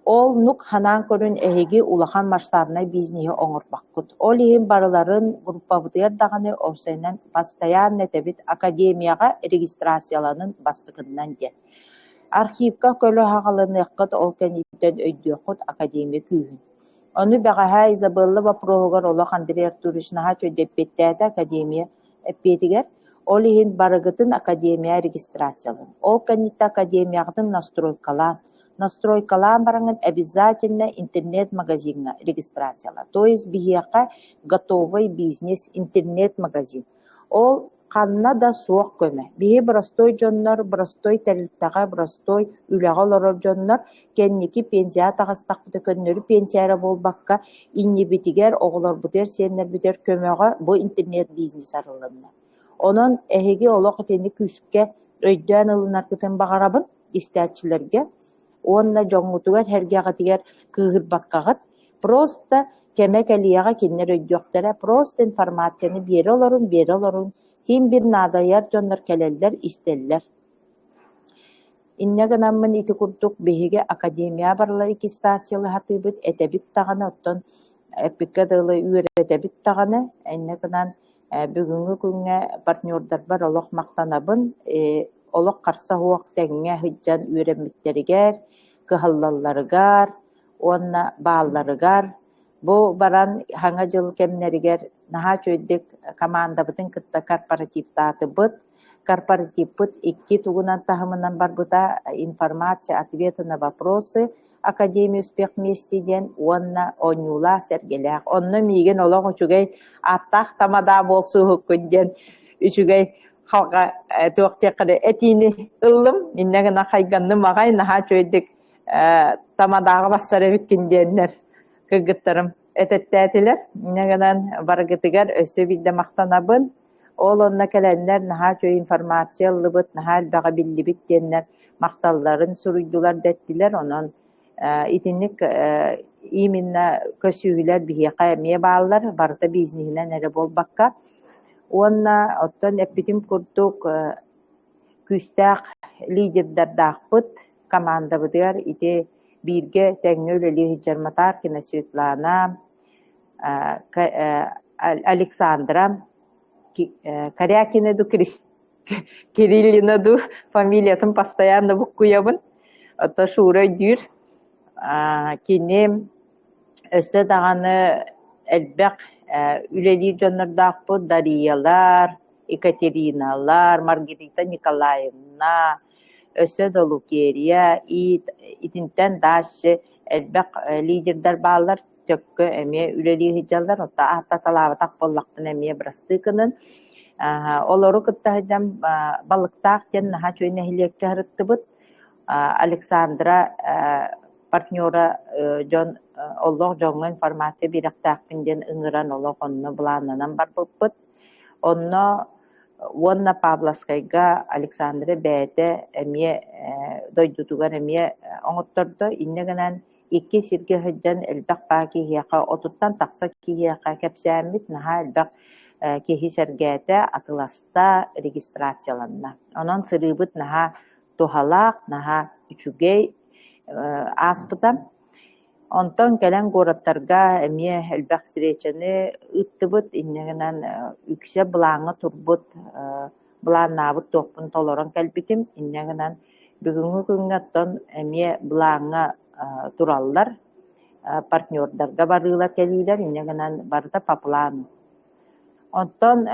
Speaker 2: Ол нук ханаан көрүн эһиги улахан масштабнай бизнеһи оҥорбоккут. Ол иһин барыларын группабытыгар даҕаны уопсайынан постоянно этэбит академияҕа регистрацияланын бастакыннан диэн. Архивка көлө аҕалыныаххыт ол кэнниттэн өйдүөххүт академия күүһүн. Ону бэҕэһээ Изабелла боппуруоһугар олох Андрей Артурович наһаа үчүгэйдик эппиэттээтэ академия эппиэтигэр. Ол иһин барыгытын академия регистрациялыҥ. Ол кэнниттэн академияҕытын настройкалаан, настройкалаан бараҥҥын обязательно интернет-магазиҥҥа регистрацияла. То есть биһиэхэ готовый бизнес интернет-магазин. Ол ханна да суох көмө. Биһи боростуой дьоннор, боростуой тэрилтэҕэ, боростуой үлэҕэ олорор дьоннор кэнники пенсияҕа таҕыстахпыта көннөрү пенсия эрэ буолбакка, иннибитигэр, оҕолорбутугар, сиэннэрбитигэр көмөҕө бу интернет-бизнес арылынна. Онон эһиги олох итини күүскэ өйдөөн ылынаргытын баҕарабын истээччилэргэ уонна дьоҥҥутугар-сэргэҕитигэр кыыһырбаккаҕыт, просто кэмэ кэлиэҕэ кинилэр өйдүөхтэрэ, просто информацияны биэрэ олорун, биэрэ олорун, ким бир наадайар дьоннор кэлэллэр, истэллэр. Инньэ гынаммын ити курдук биһиги академия барыла иккистациялаһатыыбыт, этэбит даҕаны, оттон эппиккэ дылы үөрэтэбит даҕаны, инньэ гынан Бүгүҥҥү күҥҥэ партнердарбар олох махтанабын, олох харса суох тэҥҥэ сылдьан үөрэммиттэригэр, кыһаллалларыгар уонна баалларыгар. Бу баран Саҥа дьыл кэмнэригэр наһаа үчүгэйдик командабытын кытта корпоративтаатыбыт. Корпоративпыт икки тугунан таһымынан барбыта: информация, ответы на вопросы Академия успех вместе диэн уонна оонньуулаах сэргэлээх. Онно миигин олох үчүгэй ааттаах тамадаа буолсууһуккун диэн үчүгэй халга туох диэххэ этиини ыллым. Иннэ гына хайганным аҕай наһаа үчүгэйдик тамадааҕа бассар эбиккин диэннэр кыргыттарым этэттээтилэр. Иннэ гынан барыгытыгар өссө биирдэ махтанабын. Ол онно кэлэннэр наһаа үчүгэй информация ыллыбыт, наһаа элбэҕи биллибит диэннэр махталларын суруйдулар да эттилэр. Онон итинник именно көсүүһүлэр биһиэхэ эмиэ бааллар, барыта бизнеһинэн эрэ буолбакка. Уонна оттон эппитим курдук күүстээх лидердардаахпыт командабытыгар ити бииргэ тэҥҥэ үлэлии сылдьар Матаркина Светлана, Александра Корякина ду Кириллина ду фамилиятын постоянно буккуйабын. Ото Шура өйдүүр. Кини өссө даҕаны элбэх үлэлиир дьоннордоохпут Дариялар, Екатериналар, Маргарита Николаевна, өссө да Лукерия, итинтэн дальше элбэх лидердэр бааллар сөпкө эмиэ үлэлии сылдьаллар, оттон ааттаталаабатах буоллахпына эмиэ бырастыы гынын. Олору кытта сылдьан Балыктаах диэн наһаа үчүгэй нэһилиэккэ сырыттыбыт. Александра партнера дьон олох дьоҥҥо информация биэрэхтээхпин диэн ыҥыран олох онно былааннанан барбыппыт. Онно Уонна Павловскайга Александра бэйэтэ эмиэ дойдутугар эмиэ оҥоттордо. Инньэ гынан икки сиргэ сылдьан элбэх баа киһиэхэ, отуттан тахса киһиэхэ кэпсээммит наһаа элбэх киһи сэргээтэ, атыласта, регистрацияланна. Онон сырыыбыт наһаа туһалаах, наһаа үчүгэй ааспыта. Онтон кэлэн куораттарга эмиэ элбэх встречаны ыыттыбыт, инньэ гынан үксэ былааҥҥа турбут, былааннаабыт туохпун толорон кэлбитим. Инньэ гынан бүгүҥҥү күҥҥэ оттон эмиэ былааҥҥа тураллар, партнердарга барыылар кэлиилэр, инньэ гынан барыта по плану. Оттон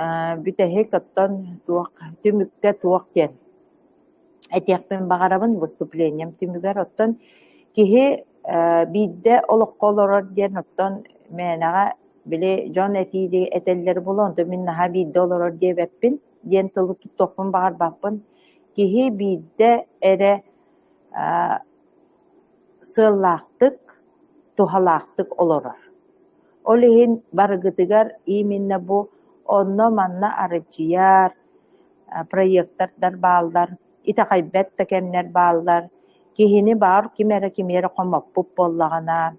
Speaker 2: бүтэһик оттон туох түмүккэ туох диэн этиэхпин баҕарабын выступлением түмүгэр оттон киһи биирдэ олоххо олорор диэн оттон мээнэҕэ били дьон этии этэллэр буолуо онтон мин наһаа биирдэ олорор диэбэппин диэн тылы туттуохпун баҕарбаппын киһи биирдэ эрэ сыаллаахтык туһалаахтык олорор ол иһин барыгытыгар именно бу онно-манна арылдьыйар проектордар бааллар, итэҕэйбэт да кэмнэр бааллар. Киһини баар ким эрэ кими эрэ хомоппут буоллаҕына,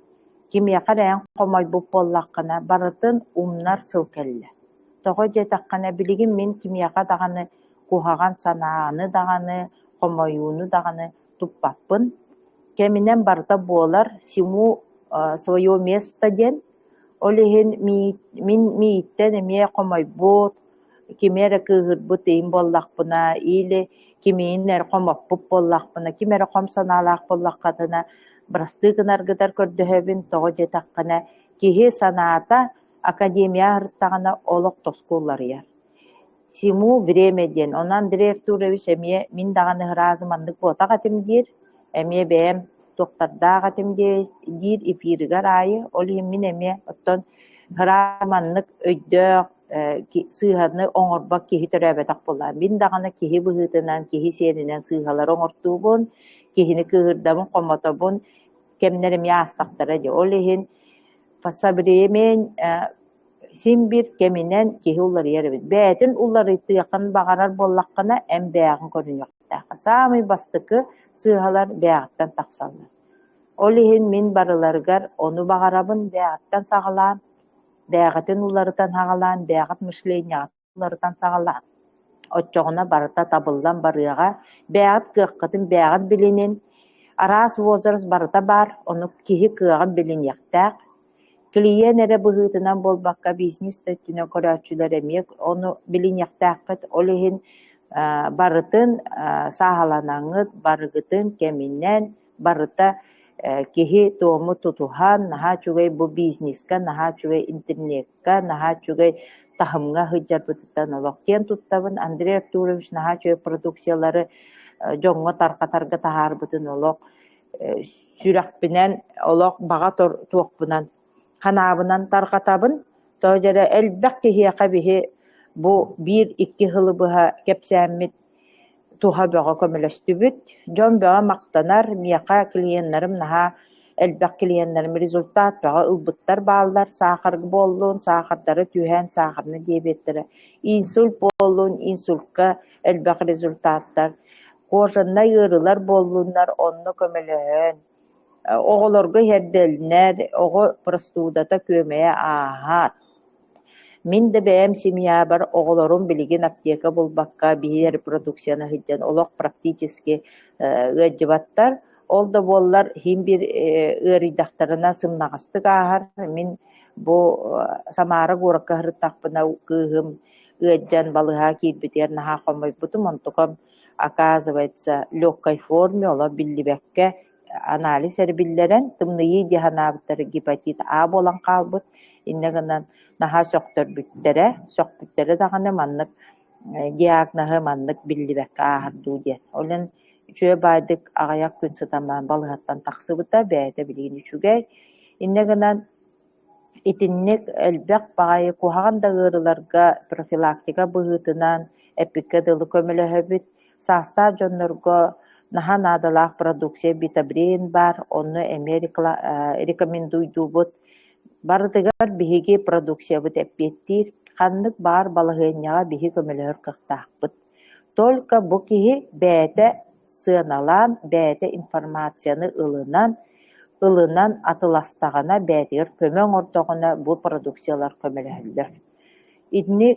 Speaker 2: кимиэхэ эрэ эн хомойбут буоллаххына, барытын умнар сыл кэллэ. Тоҕо диэтэххинэ, билигин мин кимиэхэ даҕаны куһаҕан санааны даҕаны, хомойууну даҕаны туппаппын. Кэминэн барыта буолар, всему свое место диэн. Ол иһин мин мииттэн эмиэ хомойбут, кими эрэ кыыһырбыт иһин буоллахпына или кимиин эрэ хомоппут буоллахпына, ким эрэ хом санаалаах буоллаххытына, бырастыы гынаргытар көрдөһөбүн, тоҕо диэтэххинэ, киһи санаата академия аһыртаҕына олох тоску уларыйар. Всему время диэн. Онон Андрей Артурович эмиэ мин даҕаны сразу маннык буотах этим диир, эмиэ бэйэм туохтардаах этим диир эфиригэр аайы. Ол иһин мин эмиэ оттон сразу маннык өйдөөх, сыыһаны оҥорбот киһи төрөөбөтөх буоллаҕа. Мин даҕаны киһи быһыытынан, киһи сиэринэн сыыһалары оҥортуубун, киһини кыыһырдабын, хомотобун, кэмнэр эмиэ аастахтара дии. Ол иһин со временем син биир кэминэн киһи уларыйар эбит. Бэйэтин уларытыаххын баҕарар буоллаххына, эн бэйэҕин көрүнүөхтээххин. Саамай бастакы сыыһалар бэйэҕиттэн тахсаллар. Ол иһин мин барыларыгар ону баҕарабын бэйэҕиттэн саҕалаан, бэйэҕитин уларытан саҕалаан, бэйэҕит мышлениеҕытын уларытан саҕалаан. Оччоҕуна барыта табыллан барыаҕа. Бэйэҕит кыаххытын бэйэҕит билинин. Араас возраст барыта баар, ону киһи кыаҕын билиниэхтээх. Клиент эрэ быһыытынан буолбакка, бизнес да өттүнэн көрөөччүлэр эмиэ ону билиниэхтээххит. Ол иһин барытын сааһыланаҥҥыт, барыгытын кэминэн барыта киһи туому тутуһан, наһаа үчүгэй бу бизнеска, наһаа үчүгэй интернекка, наһаа үчүгэй таһымҥа сылдьарбытыттан олох киэн туттабын. Андрей Артурович наһаа үчүгэй продукциялары дьоҥҥо тарҕатарга таһаарбытын олох сүрэхпинэн, олох баҕа туохпунан, ханаабынан тарҕатабын. Тоҕо дьэрэ элбэх киһиэхэ биһи бу биир-икки сылы быһа кэпсээммит туһа бөҕө көмөлөстүбүт. Дьон бөҕө махтанар, миэхэ клиеннэрим наһаа элбэх клиеннэрим результат бөҕө ылбыттар бааллар. Саахар буоллун, саахардара түһэн, саахарны диэбиэттэрэ. Инсульт буоллун, инсультка элбэх результаттар. Кожаннай ыарыылар буоллуннар, онно көмөлөһөн. Оҕолорго иһэрдэллэр, оҕо простудата күөмэйэ ааһаат. Мин да бэйэм семьябар оҕолорум билигин аптека булбакка биһиги репродукцияны сылдьан олох практически ыалдьыбаттар. Ол да буоллар иһин биир ыарыйдахтарына сымнаҕастык ааһар. Мин бу Самара куоракка сырыттахпына кыыһым ыалдьан балыыһа киирбитигэр наһаа хомойбутум. Онтукам оказывается легкой форме олох биллибэккэ анализ эрэ биллэрэн, тымныйыы дии санаабыттара гепатит А буолан хаалбыт. Инньэ гынан наһаа сөхтөрбүттэрэ, сөхпүттэрэ даҕаны маннык диагноһы маннык биллибэккэ ааһар дуу диэн. Ол иһин үчүгэй баайдык аҕыйах күн сытан баран балыыһаттан тахсыбыта, бэйэтэ билигин үчүгэй. Инньэ гынан Итинник элбэх баҕайы куһаҕан да ыарыыларга профилактика быһыытынан эппиккэ дылы көмөлөһөбүт. Саастаах дьоннорго наһаа наадалаах продукция Витабрин баар, онно эмиэ рекомендуйдуубут. Барытыгар биһиги продукциябыт эппиэттиир. Ханнык баар балаһыанньаҕа биһи көмөлөһөр кыахтаахпыт. Только бу киһи бэйэтэ сыаналаан, бэйэтэ информацияны ылынан, ылынан атыластаҕына, бэйэтигэр көмө оҥордоҕуна бу продукциялар көмөлөһөллөр. Итини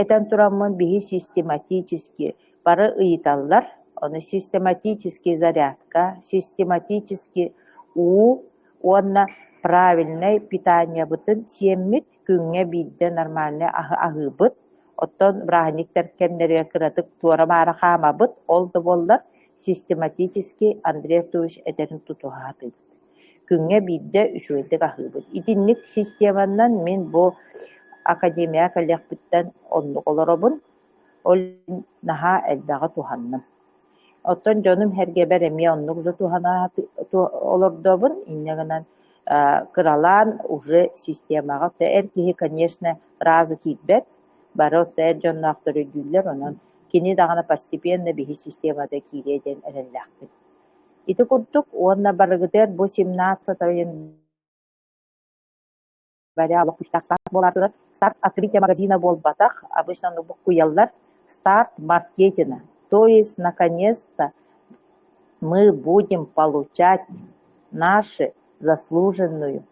Speaker 2: этэн тураммын биһи систематически бары ыйыталлар, ону систематический зарядка, систематически уу уонна правильнай питаниебытын сиэммит, күҥҥэ биирдэ нормальнай аһы аһыыбыт, оттон бырааһынньыктар кэмнэригэр кыратык туора-маара хаамабыт, ол да буоллар систематически Андрей Артурович этэрин тутуһа сатыыбыт. Күҥҥэ биирдэ үчүгэйдик аһыыбыт. Итинник системанан мин бу академияҕа кэлиэхпиттэн оннук олоробун. Ол иһин наһаа элбэҕи туһанным. Оттон дьонум сэргэбэр эмиэ оннук уже туһана олордобун. Инньэ гынан кыралаан уже системаҕа эр киһи, конечно, сразу киирбэт. Бары отто эр дьонноохтор өйдүүллэр, онон кини даҕаны постепенно биһи системата киириэ диэн эрэллээхпин. Ити курдук уонна барыгытыгар бу 17 января олох күүстээх старт буолаары турар. Старт открытие магазина буолбатах, обычно ону буккуйаллар. Старт маркетинга. То есть, наконец-то, мы будем получать наши заслуженную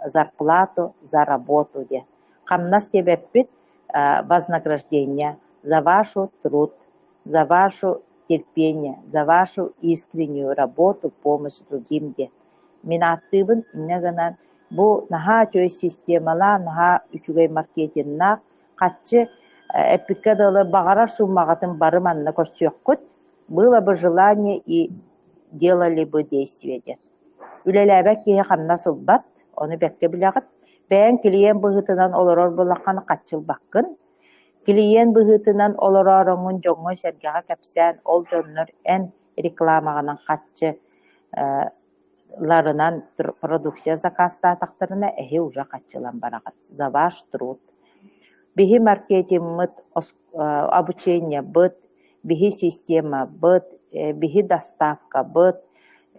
Speaker 2: зарплату за работу диэн. Хамнас диэбэппит вознаграждение за вашу труд, за вашу терпение, за вашу искреннюю работу, помощь другим диэн. Мин ааттыыбын инньэ гынан бу наһаа үчүгэй системалаах, наһаа үчүгэй маркетиннаах, хаччы эппиккэ дылы баҕарар суммаҕытын бары манна көрсүөххүт. Было бы желание и делали бы действие диэн. Үлэлээбэт киһи хамнас ылбат, ону бэркэ билэҕит. Бэйэҥ килийиэн быһыытынан олорор буоллаххына хаччы ылбаккын. Килийиэн быһыытынан олорооруҥҥун дьоҥҥо-сэргэҕэ кэпсээн, ол дьоннор эн рекламаҕынан хаччы ларынан продукция заказтаатахтарына эһи уже хаччылан бараҕыт за ваш труд. Биһи маркетингмыт, обучениебыт, биһи системабыт, биһи доставкабыт,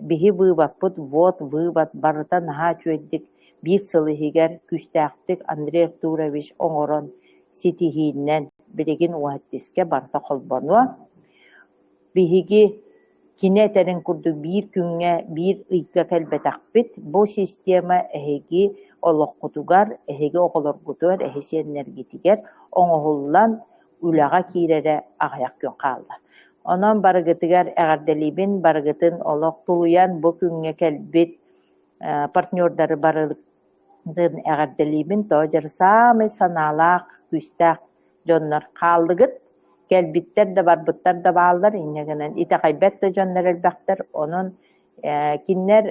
Speaker 2: биһи выводпыт, ввод, вывод барыта наһаа үчүгэйдик биир сыл иһигэр күүстээхтик Андрей Артурович оҥорон ситиһиинэн билигин уһаттискэ барыта холбонуо. Биһиги кини этэрин курдук биир күҥҥэ, биир ыйга кэлбэтэхпит. Бу система эһиги олоххутугар, эһиги оҕолоргутугар, эһи сиэннэргитигэр оҥоһуллан үлэҕэ киирэрэ аҕыйах күн хаалла. Онон барыгытыгар эҕэрдэлиибин, барыгытын олох тулуйан бу күҥҥэ кэлбит партнердары барытын эҕэрдэлиибин. Тоҕо дьэр саамай санаалаах, күүстээх дьоннор хааллыгыт. Кэлбиттэр да барбыттар да бааллар, инньэ гынан итэҕэйбэт да дьоннор элбэхтэр. Онон кинилэр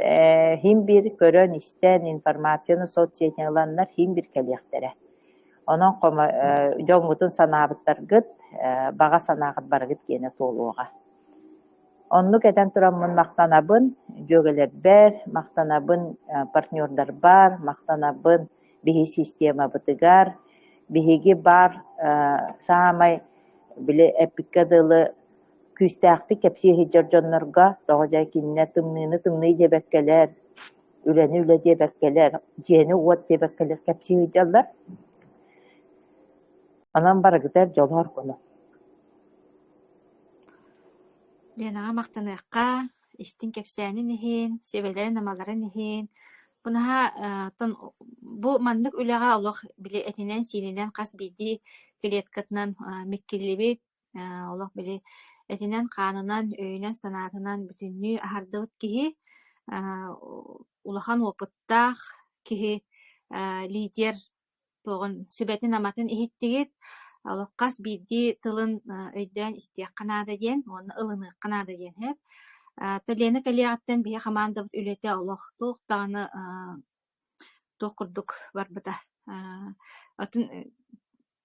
Speaker 2: иһин биир көрөн-истэн, информацияны соцсетьҥэ ыланнар иһин биир кэлиэхтэрэ. Онон дьоҥҥутун санаабыттаргыт, баҕа санааҕыт барыгыт киэнэ туолуоҕа. Оннук этэн тураммын махтанабын дьүөгэлэрбэр, махтанабын партнердарбар, махтанабын биһи системабытыгар. Биһиги баар саамай били эппиккэ дылы күүстээхтик кэпсии сылдьар дьоннорго, тоҕо дьэ кинилэр тымныыны тымныы диэбэккэлэр, үлэни үлэ диэбэккэлэр, дьиэни уот диэбэккэлэр кэпсии сылдьаллар. Онон барыгытыгар дьолуор куну.
Speaker 1: Ленаҕа махтаныахха, истиҥ кэпсээнин иһин, сүбэлэрин-амаларын иһин. Бу наһаа оттон бу маннык үлэҕэ олох били этинэн-сиининэн хас биирдии клеткатынан миккиллибит, олох били этинэн-хаанынан, өйүнэн-санаатынан бүтүннүү аһардыбыт киһи, улахан опыттаах киһи лидер туоҕун сүбэтин-аматын иһиттигит, олох хас биирдии тылын өйдөөн истиэххэ наада диэн уонна ылыныахха наада диэн сөп. Лена кэлиэҕиттэн биһи хамаандабыт үлэтэ олох туох даҕаны туох курдук барбыта. Атын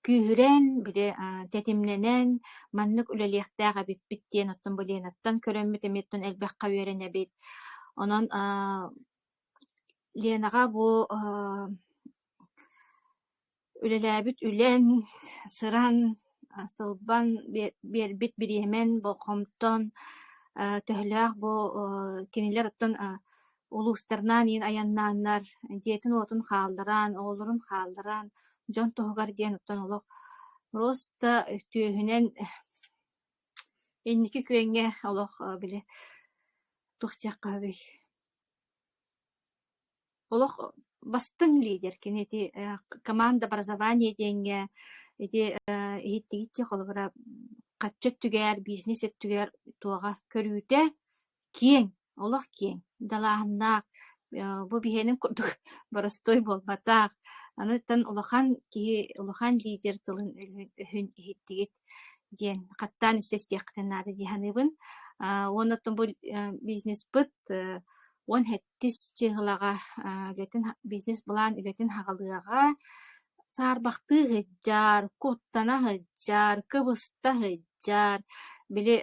Speaker 1: күүһүрэн, били тэтимнэнэн маннык үлэлиэхтээх эбиппит диэн оттон бу Ленаттан көрөммүт эмиэ оттон элбэххэ үөрэнэбит. Онон Ленаҕа бу үлэлээбит үлэн, сыран, сылбан биэрбит бириэмэн, болҕомтон төһөлөөх бу кинилэр оттон улуустарынан иин айаннааннар, дьиэтин-уотун хаалларан, оҕолорун хаалларан. Дьон туһугар диэн оттон олох просто түөһүнэн инники күөҥҥэ олох били туох диэххэ сөбүй Олох бастыҥ лидер кини ити команда образование диэҥҥэ ити иһиттигиччи холобура хаччы өттүгэр, бизнес өттүгэр туоҕа көрүүтэ киэҥ, олох киэҥ, далааһыннаах, бу биһиэнин курдук боростуой буолбатах. Аны оттон улахан киһи, улахан лидер тылын өһүн иһиттигит диэн хаттаан өссө истиэххитин наада дии саныыбын. Уонна оттон бу бизнеспыт 17 чыыһылаҕа үлэтин бизнес-былаан үлэтин хаҕалыаҕа, саарбахтыы сылдьар, куттана сылдьар, кыбыста сылдьар, били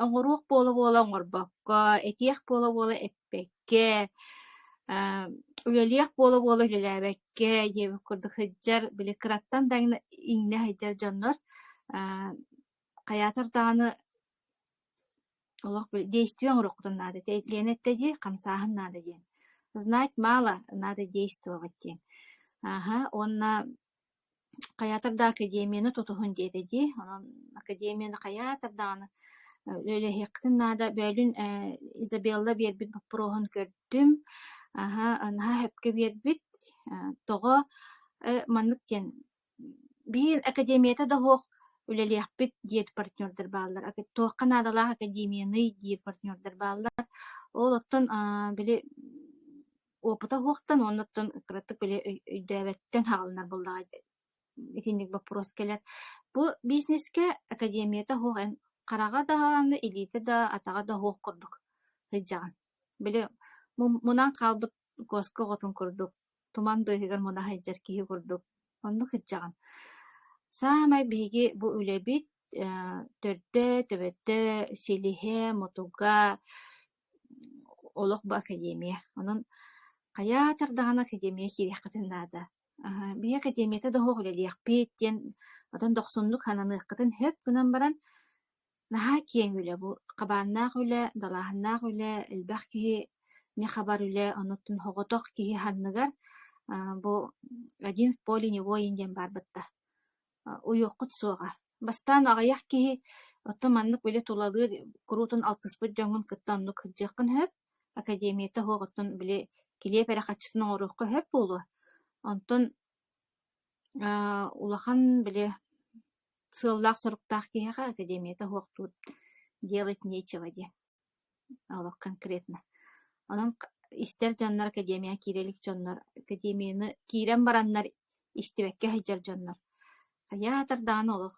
Speaker 1: оҥоруох буола-буола оҥорбокко, этиэх буола-буола эппэккэ, үлэлиэх буола-буола үлэлээбэккэ диэбит курдук сылдьар, били кыраттан да иҥнэ сылдьар дьоннор хайаатар даҕаны Олох действие оҥоруоххутун наада Лена эттэ дии, хамсааһын наада диэн. Знать мало, надо действовать диэн. Аһа, уонна хайаатар да академияны тутуһун диэтэ дии. Онон академияны хайаатар даҕаны үлэлэһиэххитин наада. Бөөлүүн Изабелла биэрбит боппуруоһун көрдүм. Аһа, наһаа сөпкө биэрбит. Тоҕо маннык диэн Биир академията да суох үлэлиэхпит диир партнердар бааллар, туохха наадалаах академияный диир партнердар бааллар. Ол оттон били опыта суохтан уонна оттон кыратык били өйдөөбөттөн хаалынар буоллаҕа итинник боппуруос кэлэр. Бу бизнескэ академията суох эн хараҕа даҕаны, илиитэ да, атаҕа да суох курдук сылдьаҕын. Били мунан хаалбыт куоска оҕотун курдук туман быыһыгар муна сылдьар киһи курдук оннук сылдьаҕын. Саамай биһиги бу үлэбит төрдө, төбөтө, силиһэ, мутуга олох бу академия. Онон хайаатар даҕаны академия киириэххитин наада. Биһи академията да суох үлэлиэхпит диэн оттон дохсуннук сананыаххытын сөп гынан баран Наһаа киэҥ үлэ бу, хабааннаах үлэ, далааһыннаах үлэ, элбэх киһини хабар үлэ, онуттан соҕотох киһи санныгар бу один в поле не воин диэн баар батта уйуоххут суоҕа. Бастаан аҕыйах киһи оттон маннык үлэ тулалыыр куруутун алтыспыт дьоҥҥун кытта оннук сылдьыаххын сөп, академията суох оттон били килиэп эрэ харчытын оҥоруохха сөп буолуо. Онтон улахан били сыаллаах-соруктаах киһиэхэ академията суохтуур делать нечего диэн олох конкретно. Онон истэр дьоннор академияҕа киирэ илик дьоннор академияны киирэн бараннар истибэккэ сылдьар дьоннор хайаатар даҕаны олох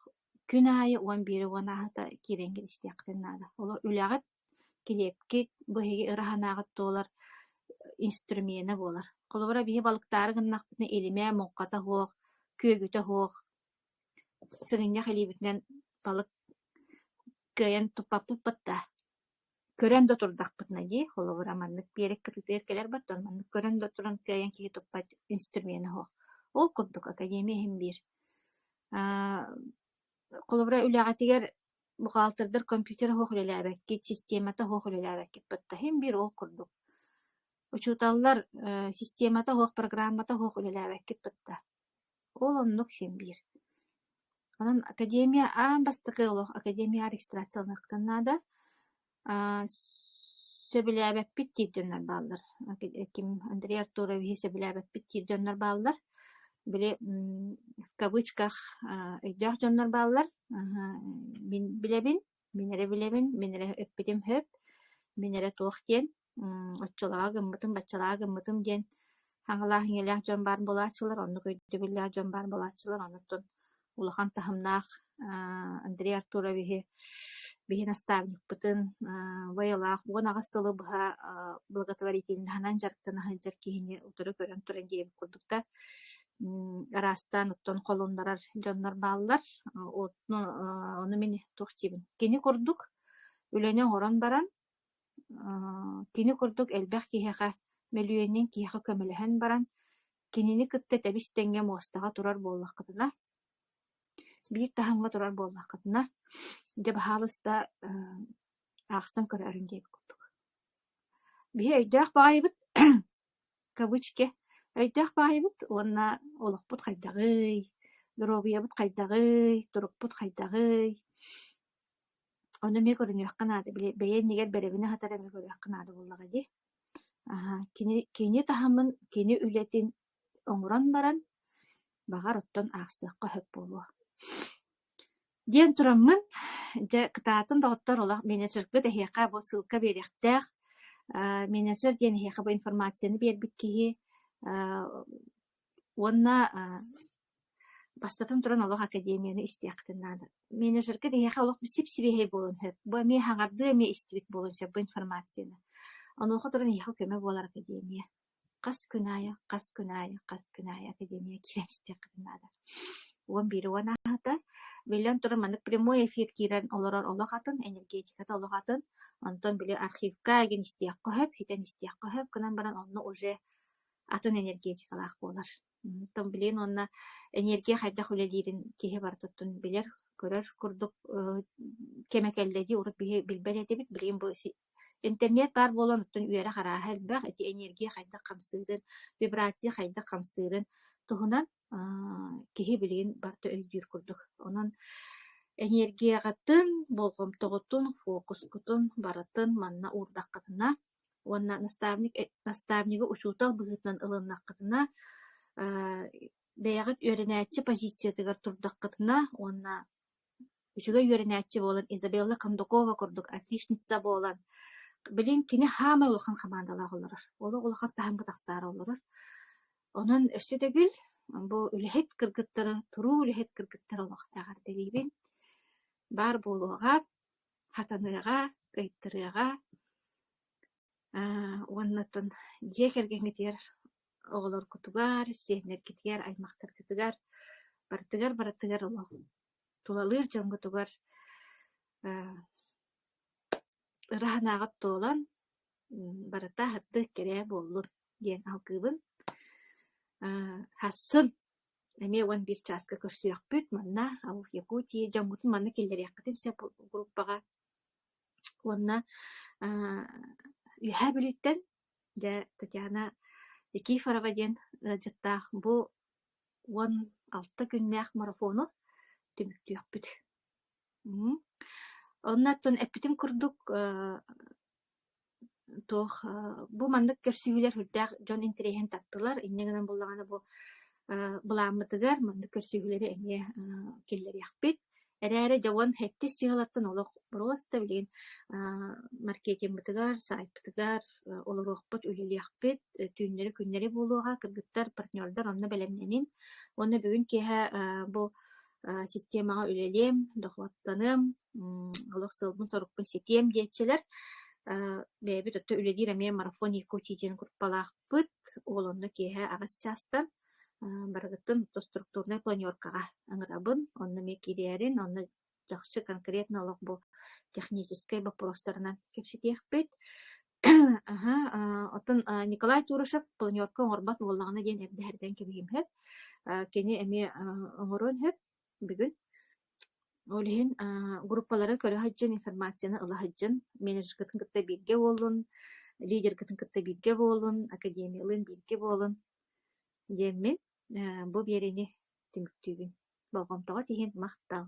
Speaker 1: күн аайы 11 уон ааһыта киирэн истиэххитин наада. Олох үлэҕит, килиэпкит бу эһиги ыра санааҕыт туолар инструмена буолар. Холобура биһи балыктаары гыннахпытына илимэ, муҥхата суох, күөгүтэ суох Сыгынньах илиибитинэн балык кыайан туппаппыт батта көрөн да турдахпытына дии, холобура маннык биэрэк кытыытыгар кэлэр баттан маннык көрөн да туран кыайан киһи туппат инструмена суох. Ол курдук академия иһин биир. Холобура үлэҕитигэр бухгалтердар компьютера суох үлэлээбэккит, системата суох үлэлээбэккит батта иһин биир ол курдук. Учууталлар системата суох, программата суох үлэлээбэккит батта. Ол оннук син биир. Онон академия аан бастакы олох академияҕа регистрацияланыахтан наада. Сөбүлээбэппит диир дьоннор бааллар. Ким Андрей Артуровиһы сөбүлээбэппит диир дьоннор бааллар. Били в кавычках өйдөөх дьоннор бааллар. Мин билэбин, мин эрэ билэбин, мин эрэ эппитим сөп, мин эрэ туох диэн Оччолооҕо гыммытым, баччалааҕа гыммытым диэн хаҥалаах иҥэлээх дьон баар буолааччылар, оннук өйдөбүллээх дьон баар буолааччылар. Онуттан улахан таһымнаах Андрей Артуровиһы биһи наставникпытын ваялаах 18 сылы быһа благотворительноһынан дьарыктана сылдьар киһини утары көрөн туран диэбит курдук да араастаан оттон холуннарар дьоннор бааллар. Ону мин туох диибин кини курдук үлэни оҥорон баран Кини курдук элбэх киһиэхэ, мөлүйүөнүнэн киһиэхэ көмөлөһөн баран, кинини кытта тэбис-тэҥҥэ муостаҕа турар буоллаххытына, биир таһымҥа турар буоллаххытына, дьэ баһаалыста аахсан көрөөрүҥ диэбит курдук. Биһи өйдөөх баҕайыбыт кавычки Өйдөөх баайбыт уонна олохпут хайдаҕый, доруобуйабыт хайдаҕый, турукпут хайдаҕый. Ону эмиэ көрүнүөххэ наада, били бэйэ иннигэр бэрэбинэ аһатар эмиэ көрүөххэ наада буоллаҕа дии. Аһа, кини кини таһымын, кини үлэтин оҥорон баран, баҕар оттон аахсыахха сөп буолуо. Диэн тураммын, дьэ кытаатын доҕоттор олох менеджергыт эһиэхэ бу ссылка биэриэхтээх. Э, менеджер диэн эһиэхэ бу информацияны биэрбит киһи э, уонна э, бастатан туран олох академияны истиэххитин наада. Менеджергэ эһиэхэ олох сип-сибиэһэй буолуон сөп. Бу эмиэ хаҥардыы эмиэ истибит буолуон сөп бу информацияны. Онуоха туран эһиэхэ көмө буолар академия. Хас күн аайы, хас күн аайы, хас күн аайы академия киирэн истиэххитин наада. 11 уон ааһыта. Биллэн туран, маннык прямой эфир киирэн олорор олох атын, энергетиката олох атын. Онтон били архивка игин истиэххэ сөп, хитэн истиэххэ сөп гынан баран онно уже атын энергетикалаах буолар. Оттон билигин уонна энергия хайдах үлэлиирин киһи барытыттан билэр, көрөр курдук кэмэ кэллэ дии. Урут биһи билбэт этибит, билигин бу Интернет баар буолан оттон үөрэх арааһа элбэх, ити энергия хайдах хамсыырын, вибрация хайдах хамсыырын туһунан киһи билигин барыта өйдүүр курдук. Онон энергияҕытын, болҕомтоҕутун, фокускутун барытын манна уурдаххытына уонна наставник наставнигы учуутал быһыытынан ылыннаххытына, бэйэҕит үөрэнээччи позициятыгар турдаххытына уонна Үчүгэй үөрэнээччи буолан Изабелла Кондакова курдук отличница буолан, билин кини хаамай улахан хамаандалаах олорор. Олох улахан таһымҥа тахсаары олорор. Онон өссө төгүл бу үлэһит кыргыттары, туруу үлэһит кыргыттары олох эҕэрдэлиибин. Баар буолуоҕа, хатаныаҕа, кыайтарыаҕа. Уонна оттон дьиэ кэргэҥҥитигэр оҕолоргутугар, сиэннэргитигэр, аймахтаргытыгар барытыгар-барытыгар олох тулалыыр дьоҥҥутугар ыра санааҕыт туолан, барыта аһардык кэрэ буоллун диэн алгыыбын. Хассын эмиэ 11 чааска көрсүөхпүт манна Ауф Якутии дьоҥҥутун манна киллэриэххитин сөп группаҕа уонна Үөһээ Бүлүүттэн дьэ Татьяна Никифорова диэн ыалдьыттаах бу 16 күннээх марафону түмүктүөхпүт. Онно оттон эппитим курдук туох бу маннык көрсүһүүлэр сүрдээх дьон интэриэһин таттылар. Инньэ гынан буоллаҕына бу былааммытыгар маннык көрсүһүүлэри эмиэ киллэриэхпит. Эрээри дьэ уон сэттис дьыалаттан олох просто билигин маркетингмытыгар, саайтпытыгар олоруохпут, үлэлиэхпит, түүннэри-күннэри буолуоҕа, кыргыттар, партнердар онно бэлэмнэнин. Уонна бүгүн киэһэ бу системаҕа үлэлиэм, дохуоттаныам, олох сыалбын-сорукпун ситиэм диэччилэр. Бэйэбит өттө үлэлиир эмиэ марафон Якутии диэн группалаахпыт. Ол онно киэһэ 8 чаастан барыгыттан структурнай планеркаҕа ыҥырабын. Онно эмиэ киирээрин, онно чахчы конкретно олох бу техническэй боппуруостарынан кэпсэтиэхпит. Аһа, оттон Николай Турышев планерка оҥорбот буоллаҕына диэн эрдэ эрдэн кэбиһиэм сөп. Кини эмиэ оҥоруон сөп бүгүн. Ол иһин группалары көрө сылдьан, информацияны ыла сылдьан, менеджергытын кытта бииргэ буоллун, лидергытын кытта бииргэ буолун, академиялыын бииргэ буолун диэммин бу биэриини түмүктүүбүн. Болҕомтоҕут иһин махтал!